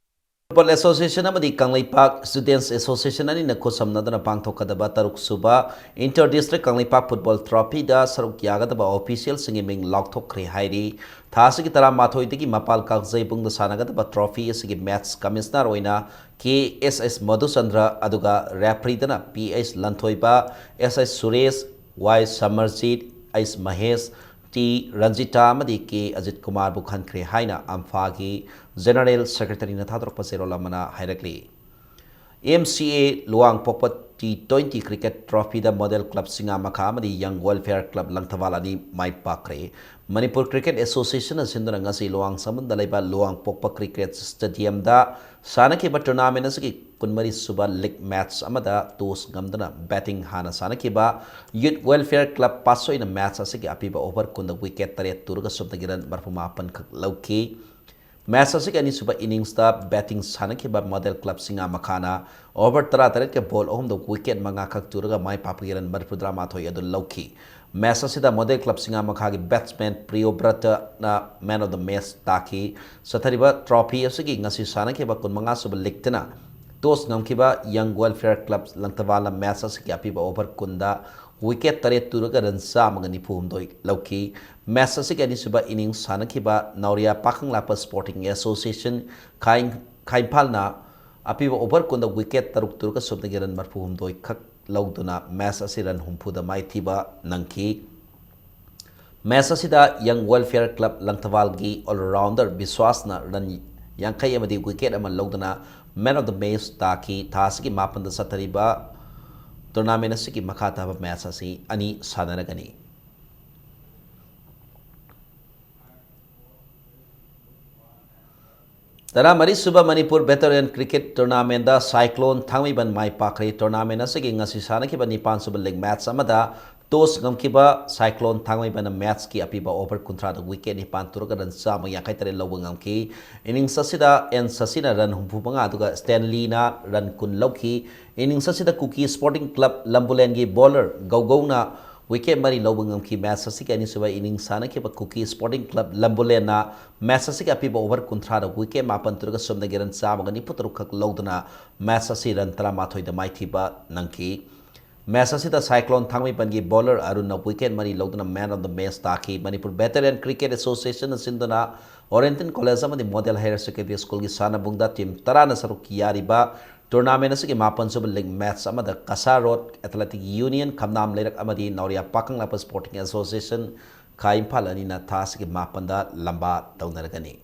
ꯐꯨꯠꯕꯣꯜ ꯑꯦꯁꯣꯁꯤꯌꯦꯁꯟ ꯑꯃꯗꯤ ꯀꯪꯂꯩꯄꯥꯛ ꯁ꯭ꯇꯨꯗꯦꯟꯠꯁ ꯑꯦꯁꯣꯁꯤꯌꯦꯁꯟ ꯑꯅꯤꯅ ꯈꯨꯠꯁꯝꯅꯗꯨꯅ ꯄꯥꯡꯊꯣꯛꯀꯗꯕ ꯇꯔꯨꯛ ꯁꯨꯕ ꯏꯟꯇꯔ ꯗꯤꯁꯇ꯭ꯔꯤꯛ ꯀꯪꯂꯩꯄꯥꯛ ꯐꯨꯠꯕꯣꯜ ꯇ꯭ꯔꯣꯐꯤꯗ ꯁꯔꯨꯛ ꯌꯥꯒꯗꯕ ꯑꯣꯐꯤꯁꯤꯌꯦꯜꯁꯤꯡꯒꯤ ꯃꯤꯡ ꯂꯥꯎꯊꯣꯛꯈ꯭ꯔꯦ ꯍꯥꯏꯔꯤ꯫ ꯊꯥ ꯑꯁꯤꯒꯤ ꯇꯔꯥꯃꯥꯊꯣꯏꯗꯒꯤ ꯃꯄꯥꯜ ꯀꯥꯡꯖꯩꯕꯨꯡꯗ ꯁꯥꯟꯅꯒꯗꯕ ꯇ꯭ꯔꯣꯐꯤ ꯑꯁꯤꯒꯤ ꯃꯦꯠꯆ ꯀꯃꯤꯁꯅꯔ ꯑꯣꯏꯅ ꯀꯦ ꯑꯦꯁ ꯑꯦꯁ ꯃꯙꯨꯆꯟꯗ꯭ꯔ, ꯑꯗꯨꯒ ꯔꯦꯐ꯭ꯔꯤꯗꯅ ꯄꯤ ꯑꯩꯆ ꯂꯟꯊꯣꯏꯕ, ꯑꯦꯁ ꯑꯩꯆ ꯁꯨꯔꯦꯁ, ꯋꯥꯏ ꯁꯃꯔꯖꯤꯠ, ꯑꯩꯆ ꯃꯍꯦꯁ, ꯇꯤ ꯔꯟꯖꯤꯇꯥ ꯑꯃꯗꯤ ꯀꯦ ꯑꯖꯤꯠ ꯀꯨꯃꯥꯔꯕꯨ ꯈꯟꯈ꯭ꯔꯦ ꯍꯥꯏꯅ ꯑꯝꯐꯥꯒꯤ ꯖꯦꯅꯔꯦꯜ ꯁꯦꯀ꯭ꯔꯦꯇꯔꯤꯅ ꯊꯥꯗꯣꯔꯛꯄ ꯆꯦꯔꯣꯜ ꯑꯃꯅ ꯍꯥꯏꯔꯛꯂꯤ꯫ ꯑꯦꯝ ꯁꯤ ꯑꯦ ꯂꯨꯋꯥꯡꯄꯣꯛꯄ ꯇꯤ ꯇ꯭ꯋꯦꯟꯇꯤ ꯀ꯭ꯔꯤꯀꯦꯠ ꯇ꯭ꯔꯣꯐꯤꯗ ꯃꯣꯗꯦꯜ ꯀ꯭ꯂꯕ ꯁꯤꯡꯉꯥꯃꯈꯥ ꯑꯃꯗꯤ ꯌꯪ ꯋꯦꯜꯐꯤꯌꯔ ꯀ꯭ꯂꯕ ꯂꯪꯊꯕꯥꯜ ꯑꯅꯤ ꯃꯥꯏ ꯄꯥꯛꯈ꯭ꯔꯦ꯫ ꯃꯅꯤꯄꯨꯔ ꯀ꯭ꯔꯤꯀꯦꯠ ꯑꯦꯁꯣꯁꯤꯌꯦꯁꯟꯅ ꯁꯤꯟꯗꯨꯅ ꯉꯁꯤ ꯂꯨꯋꯥꯡꯁꯝꯕꯝꯗ ꯂꯩꯕ ꯂꯨꯋꯥꯡꯄꯣꯛꯄ ꯀ꯭ꯔꯤꯀꯦꯠ ꯁ꯭ꯇꯦꯗꯤꯌꯝꯗ ꯁꯥꯟꯅꯈꯤꯕ ꯇꯣꯔꯅꯥꯃꯦꯟ ꯑꯁꯤꯒꯤ ꯀꯨꯟꯃꯔꯤ ꯁꯨꯕ ꯂꯤꯒ ꯃꯦꯠꯆ ꯑꯃꯗ ꯇꯣꯁ ꯉꯝꯗꯨꯅ ꯕꯦꯇꯤꯡ ꯍꯥꯟꯅ ꯁꯥꯟꯅꯈꯤꯕ ꯌꯨꯠ ꯋꯦꯜꯐꯤꯌꯔ ꯀ꯭ꯂꯕ ꯄꯥꯠꯁꯣꯏꯅ ꯃꯦꯠꯆ ꯑꯁꯤꯒꯤ ꯑꯄꯤꯕ ꯑꯣꯚꯔ ꯀꯨꯟꯗ ꯋꯤꯀꯦꯠ ꯇꯔꯦꯠ ꯇꯨꯔꯒ ꯁꯨꯞꯅꯒꯤ ꯔꯟ ꯃꯔꯐꯨ ꯃꯥꯄꯟ ꯈꯛ ꯂꯧꯈꯤ꯫ ꯃꯦꯠꯆ ꯑꯁꯤꯒꯤ ꯑꯅꯤꯁꯨꯕ ꯏꯅꯤꯡꯁꯇ ꯕꯦꯇꯤꯡ ꯁꯥꯟꯅꯈꯤꯕ ꯃꯣꯗꯦꯜ ꯀ꯭ꯂꯕ ꯁꯤꯡꯉꯥ ꯃꯈꯥꯅ ꯑꯣꯚꯔ ꯇꯔꯥꯇꯔꯦꯠꯀ ꯕꯣꯜ ꯑꯍꯨꯝꯗ ꯋꯤꯀꯦꯠ ꯃꯉꯥ ꯈꯛ ꯇꯨꯔꯒ ꯃꯥꯏ ꯄꯥꯛꯄꯒꯤ ꯔꯟ ꯃꯔꯐꯨꯇꯔꯥ ꯃꯥꯊꯣꯏ ꯑꯗꯨ ꯂꯧꯈꯤ꯫ ꯃꯦꯠꯆ ꯑꯁꯤꯗ ꯃꯣꯗꯦꯜ ꯀ꯭ꯂꯕ ꯁꯤꯡꯉꯥ ꯃꯈꯥꯒꯤ ꯕꯦꯠꯁꯃꯦꯟ ꯄ꯭ꯔꯤꯌꯣꯕ꯭ꯔꯇꯅ ꯃꯦꯟ ꯑꯣꯐ ꯗ ꯃꯦꯠꯆ ꯇꯥꯈꯤ꯫ ꯆꯠꯊꯔꯤꯕ ꯇ꯭ꯔꯣꯐꯤ ꯑꯁꯤꯒꯤ ꯉꯁꯤ ꯁꯥꯟꯅꯈꯤꯕ ꯀꯨꯟꯃꯉꯥ ꯁꯨꯕ ꯂꯤꯒꯇꯅ ꯇꯣꯁ ꯉꯝꯈꯤꯕ ꯌꯪ ꯋꯦꯜꯐꯤꯌꯔ ꯀ꯭ꯂꯕ ꯂꯪꯊꯕꯥꯜꯅ ꯃꯦꯠꯆ ꯑꯁꯤꯒꯤ ꯑꯄꯤꯕ ꯑꯣꯚꯔ ꯀꯨꯟꯗ ꯋꯤꯀꯦꯠ ꯇꯔꯦꯠ ꯇꯨꯔꯒ ꯔꯟ ꯆꯥꯝꯃꯒ ꯅꯤꯐꯨ ꯍꯨꯝꯗꯣꯏ ꯂꯧꯈꯤ꯫ ꯃꯦꯠꯆ ꯑꯁꯤꯒꯤ ꯑꯅꯤꯁꯨꯕ ꯏꯅꯤꯡꯁ ꯁꯥꯟꯅꯈꯤꯕ ꯅꯥꯎꯔꯤꯌꯥ ꯄꯥꯈꯪꯂꯥꯛꯄ ꯁ꯭ꯄꯣꯔꯇꯤꯡ ꯑꯦꯁꯣꯁꯤꯌꯦꯁꯟ ꯈꯥꯏ-, ꯈꯥꯏꯝꯐꯥꯜꯅ ꯑꯄꯤꯕ ꯑꯣꯚꯔ ꯀꯨꯟꯗ ꯋꯤꯀꯦꯠ ꯇꯔꯨꯛ ꯇꯨꯔꯒ ꯁꯨꯞꯅꯒꯤ ꯔꯟ ꯃꯔꯐꯨ ꯍꯨꯝꯗꯣꯏ ꯈꯛ ꯂꯧꯗꯨꯅ ꯃꯦꯠꯆ ꯑꯁꯤ ꯔꯟ ꯍꯨꯝꯐꯨꯗ ꯃꯥꯏꯊꯤꯕ ꯅꯪꯈꯤ꯫ ꯃꯦꯠꯆ ꯑꯁꯤꯗ ꯌꯪ ꯋꯦꯜꯐꯤꯌꯔ ꯀ꯭ꯂꯕ ꯂꯪꯊꯕꯥꯜꯒꯤ ꯑꯣꯜꯔꯥꯎꯟꯗꯔ ꯕꯤꯁ꯭ꯋꯥꯁꯅ ꯔꯟ ꯌꯥꯡꯈꯩ ꯑꯃꯗꯤ ꯋꯤꯀꯦꯠ ꯑꯃ ꯂꯧꯗꯨꯅ ꯃꯦꯟ ꯑꯣꯐ ꯗ ꯃꯦꯠꯆ ꯇꯥꯈꯤ꯫ ꯊꯥ ꯑꯁꯤꯒꯤ ꯃꯥꯄꯟꯗ ꯆꯠꯊꯔꯤꯕ ꯇꯣꯔꯅꯥꯃꯦꯟ ꯑꯁꯤꯒꯤ ꯃꯈꯥ ꯇꯥꯕ ꯃꯦꯠꯆ ꯑꯁꯤ ꯑꯅꯤ ꯁꯥꯟꯅꯔꯒꯅꯤ꯫ ꯇꯔꯥꯃꯔꯤ ꯁꯨꯕ Manipur veteran cricket tournament cyclone ꯊꯥꯡꯃꯩꯕꯟ ꯃꯥꯏ ꯄꯥꯛꯈ꯭ꯔꯦ꯫ ꯇꯣꯔꯅꯥꯃꯦꯟ ꯑꯁꯤꯒꯤ ꯉꯁꯤ ꯁꯥꯟꯅꯈꯤꯕ ꯅꯤꯄꯥꯟ ꯁꯨꯕ ꯂꯤꯒ ꯃꯦꯠꯆ ꯑꯃꯗ ꯇꯣꯁ ꯉꯝꯈꯤꯕ ꯁꯥꯏꯀ꯭ꯂꯣꯟ ꯊꯥꯡꯃꯩꯕꯟꯅ ꯃꯦꯠꯆꯀꯤ ꯑꯄꯤꯕ ꯑꯣꯚꯔ ꯀꯨꯟꯊ꯭ꯔꯥꯗ ꯋꯤꯀꯦꯠ ꯅꯤꯄꯥꯟ ꯇꯨꯔꯒ ꯔꯟ ꯆꯥꯝꯃ ꯌꯥꯡꯈꯩ ꯇꯔꯦꯠ ꯂꯧꯕ ꯉꯝꯈꯤ꯫ ꯏꯅꯤꯡꯁ ꯑꯁꯤꯗ ꯑꯦꯟ ꯁꯁꯤꯅ ꯔꯟ ꯍꯨꯝꯐꯨ ꯃꯉꯥ ꯑꯗꯨꯒ ꯁ꯭ꯇꯦꯟꯂꯤꯅ ꯔꯟ ꯀꯨꯟ ꯂꯧꯈꯤ꯫ ꯏꯅꯤꯡꯁ ꯑꯁꯤꯗ ꯀꯨꯀꯤ ꯁ꯭ꯄꯣꯔꯇꯤꯡ ꯀ꯭ꯂꯕ ꯂꯝꯕꯨꯂꯦꯟꯒꯤ ꯕꯣꯂꯔ ꯒꯧꯒꯧꯅ ꯋꯤꯀꯦꯠ ꯃꯔꯤ ꯂꯧꯕ ꯉꯝꯈꯤ꯫ ꯃꯦꯠꯆ ꯑꯁꯤꯒꯤ ꯑꯅꯤꯁꯨꯕ ꯏꯅꯤꯡꯁ ꯁꯥꯟꯅꯈꯤꯕ ꯀꯨꯀꯤ ꯁ꯭ꯄꯣꯔꯇꯤꯡ ꯀ꯭ꯂꯕ ꯂꯝꯕꯨꯂꯦꯟꯅ ꯃꯦꯠꯆ ꯑꯁꯤꯒꯤ ꯑꯄꯤꯕ ꯑꯣꯚꯔ ꯀꯨꯟꯊ꯭ꯔꯥꯗ ꯋꯤꯀꯦꯠ ꯃꯥꯄꯟ ꯇꯨꯔꯒ ꯁꯨꯞꯅꯒꯤ ꯔꯟ ꯆꯥꯝꯃꯒ ꯅꯤꯐꯨ ꯇꯔꯨꯛ ꯈꯛ ꯂꯧꯗꯨꯅ ꯃꯦꯠꯆ ꯑꯁꯤ ꯔꯟ ꯇꯔꯥꯃꯥꯊꯣꯏꯗ ꯃꯥꯏꯊꯤꯕ ꯅꯪꯈꯤ꯫ ꯃꯦꯠꯆ ꯑꯁꯤꯗ ꯁꯥꯏꯀ꯭ꯂꯣꯟ ꯊꯥꯡꯃꯩꯕꯟꯒꯤ ꯕꯣꯂꯔ ꯑꯔꯨꯟꯅ ꯋꯤꯀꯦꯠ ꯃꯔꯤ ꯂꯧꯗꯨꯅ ꯃꯦꯟ ꯑꯣꯐ ꯗ ꯃꯦꯠꯆ ꯇꯥꯈꯤ꯫ ꯃꯅꯤꯄꯨꯔ ꯚꯦꯇꯔꯦꯟ ꯀ꯭ꯔꯤꯀꯦꯠ ꯑꯦꯁꯣꯁꯤꯌꯦꯁꯟꯅ ꯁꯤꯟꯗꯨꯅ ꯑꯣꯔꯦꯟꯇꯟ ꯀꯣꯂꯦꯖ ꯑꯃꯗꯤ ꯃꯣꯗꯦꯜ ꯍꯥꯌꯔ ꯁꯦꯀꯦꯟꯗꯔꯤ ꯁ꯭ꯀꯨꯜꯒꯤ ꯁꯥꯟꯅꯕꯨꯡꯗ ꯇꯤꯝ ꯇꯔꯥꯅ ꯁꯔꯨꯛ ꯌꯥꯔꯤꯕ ꯇꯣꯔꯅꯥꯃꯦꯟ ꯑꯁꯤꯒꯤ ꯃꯥꯄꯟ ꯁꯨꯕ ꯂꯤꯒ ꯃꯦꯠꯆ ꯑꯃꯗ ꯀꯁꯥ ꯔꯣꯗ ꯑꯦꯊꯂꯦꯇꯤꯛ ꯌꯨꯅꯤꯌꯟ ꯈꯝꯅꯥꯝ ꯂꯩꯔꯛ ꯑꯃꯗꯤ ꯅꯥꯎꯔꯤꯌꯥ ꯄꯥꯈꯪꯂꯥꯛꯄ ꯁ꯭ꯄꯣꯔꯇꯤꯡ ꯑꯦꯁꯣꯁꯤꯌꯦꯁꯟ ꯈꯥ ꯏꯝꯐꯥꯜ ꯑꯅꯤꯅ ꯊꯥ ꯑꯁꯤꯒꯤ ꯃꯥꯄꯟꯗ ꯂꯝꯕꯥ ꯇꯧꯅꯔꯒꯅꯤ꯫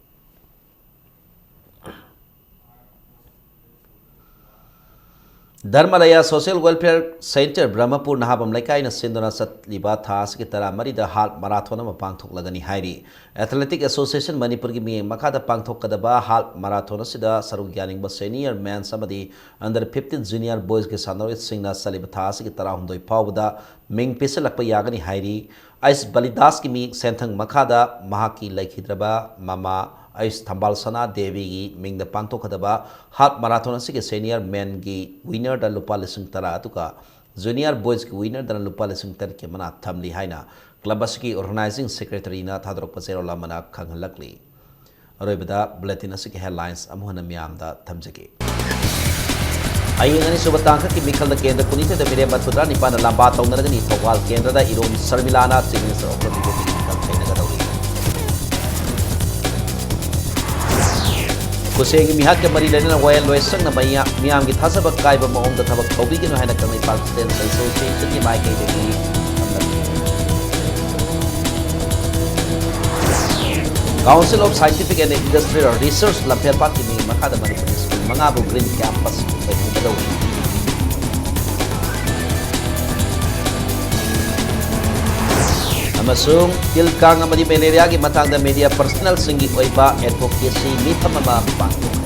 ꯙꯔꯃꯂꯌꯥ ꯁꯣꯁꯤꯌꯦꯜ ꯋꯦꯜꯐꯤꯌꯔ ꯁꯦꯟꯇꯔ ꯕ꯭ꯔꯍꯃꯄꯨꯔ ꯅꯍꯥꯕꯝ ꯂꯩꯀꯥꯏꯅ ꯁꯤꯟꯗꯨꯅ ꯆꯠꯂꯤꯕ ꯊꯥ ꯑꯁꯤꯒꯤ ꯇꯔꯥꯃꯔꯤꯗ ꯍꯥꯐ ꯃꯥꯔꯥꯊꯣꯟ ꯑꯃ ꯄꯥꯡꯊꯣꯛꯂꯒꯅꯤ ꯍꯥꯏꯔꯤ꯫ ꯑꯦꯊꯂꯦꯇꯤꯛ ꯑꯦꯁꯣꯁꯤꯌꯦꯁꯟ ꯃꯅꯤꯄꯨꯔꯒꯤ ꯃꯤꯠꯌꯦꯡ ꯃꯈꯥꯗ ꯄꯥꯡꯊꯣꯛꯀꯗꯕ ꯍꯥꯐ ꯃꯥꯔꯥꯊꯣꯟ ꯑꯁꯤꯗ ꯁꯔꯨꯛ ꯌꯥꯅꯤꯡꯕ ꯁꯦꯅꯤꯌꯔ ꯃꯦꯟꯁ ꯑꯃꯗꯤ ꯑꯟꯗꯔ ꯐꯤꯐꯇꯤꯟ ꯖꯨꯅꯤꯌꯔ ꯕꯣꯏꯁꯀꯤ ꯁꯥꯟꯅꯔꯣꯏꯁꯤꯡꯅ ꯆꯠꯂꯤꯕ ꯊꯥ ꯑꯁꯤꯒꯤ ꯇꯔꯥꯍꯨꯝꯗꯣꯏ ꯐꯥꯎꯕꯗ ꯃꯤꯡ ꯄꯤꯁꯤꯜꯂꯛꯄ ꯌꯥꯒꯅꯤ ꯍꯥꯏꯔꯤ꯫ ꯑꯩꯁ ꯕꯂꯤꯗꯥꯁꯀꯤ ꯃꯤ ꯁꯦꯟꯊꯪ ꯃꯈꯥꯗ ꯃꯍꯥꯛꯀꯤ ꯂꯩꯈꯤꯗ꯭ꯔꯕ ꯃꯃꯥ ꯑꯩꯁ ꯊꯝꯕꯥꯜ ꯁꯅꯥ ꯗꯦꯕꯤꯒꯤ ꯃꯤꯡꯗ ꯄꯥꯡꯊꯣꯛꯀꯗꯕ ꯍꯥꯐ ꯃꯥꯔꯥꯊꯣꯟ ꯑꯁꯤꯒꯤ ꯁꯦꯅꯤꯌꯔ ꯃꯦꯟꯒꯤ ꯋꯤꯅꯔꯗ ꯂꯨꯄꯥ ꯂꯤꯁꯤꯡ ꯇꯔꯥ ꯑꯗꯨꯒ ꯖꯨꯅꯤꯌꯔ ꯕꯣꯏꯁꯀꯤ ꯋꯤꯅꯔꯗꯅ ꯂꯨꯄꯥ ꯂꯤꯁꯤꯡ ꯇꯔꯦꯠꯀꯤ ꯃꯅꯥ ꯊꯝꯂꯤ ꯍꯥꯏꯅ ꯀ꯭ꯂꯕ ꯑꯁꯤꯒꯤ ꯑꯣꯔꯒꯅꯥꯏꯖꯤꯡ ꯁꯦꯀ꯭ꯔꯦꯇꯔꯤꯅ ꯊꯥꯗꯣꯔꯛꯄ ꯆꯦꯔꯣꯜ ꯑꯃꯅ ꯈꯪꯍꯜꯂꯛꯂꯤ꯫ ꯑꯔꯣꯏꯕꯗ ꯕꯨꯂꯦꯇꯤꯟ ꯑꯁꯤꯒꯤ ꯍꯦꯗꯂꯥꯏꯟꯁ ꯑꯃꯨꯛ ꯍꯟꯅ ꯃꯤꯌꯥꯝꯗ ꯊꯝꯖꯒꯦ꯫ ꯍꯌꯦꯡ ꯑꯅꯤꯁꯨꯕ ꯇꯥꯡꯀꯛꯀꯤ ꯃꯤꯈꯜꯗ ꯀꯦꯟꯗ꯭ꯔ ꯀꯨꯟꯅꯤꯊꯣꯏꯗ ꯃꯤꯔꯦꯞ ꯃꯔꯤꯐꯨꯇꯔꯥ ꯅꯤꯄꯥꯟꯅ ꯂꯝꯕꯥ ꯇꯧꯅꯔꯒꯅꯤ꯫ ꯊꯧꯕꯥꯜ ꯀꯦꯟꯗ꯭ꯔꯗ ꯏꯔꯣꯝ ꯁꯔꯃꯤꯂꯥꯅ ꯆꯤꯐ ꯃꯤꯅꯤꯁꯇꯔ ꯑꯣꯐ ꯗ ꯔꯤꯄꯕ꯭ꯂꯤꯛꯀꯤ ꯃꯤꯈꯜ ꯊꯦꯡꯅꯒꯗꯧꯔꯤ꯫ ꯈꯨꯠꯁꯦꯝꯒꯤ ꯃꯤꯍꯥꯠꯀ ꯃꯔꯤ ꯂꯩꯅꯅ ꯋꯥꯌꯦꯜ ꯂꯣꯏꯁꯪꯅ ꯃꯌꯥ-, ꯃꯤꯌꯥꯝꯒꯤ ꯊꯥꯖꯕ ꯀꯥꯏꯕ ꯃꯑꯣꯡꯗ ꯊꯕꯛ ꯇꯧꯕꯤꯒꯅꯨ ꯍꯥꯏꯅ ꯀꯪꯂꯩꯄꯥꯛ ꯁ꯭ꯇꯦꯠ ꯂꯩꯁꯧꯁꯤꯡꯒꯤ ꯃꯥꯏꯀꯩꯗꯒꯤ ꯈꯪꯍꯜꯂꯤ꯫ Council of Scientific and Industrial Research ꯂꯝꯐꯦꯜꯄꯥꯛꯀꯤ ꯃꯤ ꯃꯈꯥꯗ ꯃꯅꯤꯄꯨꯔꯒꯤ ꯁ꯭ꯀꯨꯜ ꯃꯉꯥꯕꯨ Green Campus ꯑꯣꯏꯍꯟꯒꯗꯧꯔꯤ꯫ ꯑꯃꯁꯨꯡ ꯇꯤꯜ ꯀꯥꯡ ꯑꯃꯗꯤ ꯃꯦꯂꯦꯔꯤꯌꯥꯒꯤ ꯃꯇꯥꯡꯗ ꯃꯦꯗꯤꯌꯥ ꯄꯔꯁꯅꯦꯜꯁꯤꯡꯒꯤ ꯑꯣꯏꯕ ꯑꯦꯗꯚꯣꯀꯦꯁꯤ ꯃꯤꯐꯝ ꯑꯃ ꯄꯥꯡꯊꯣꯛꯈꯤ꯫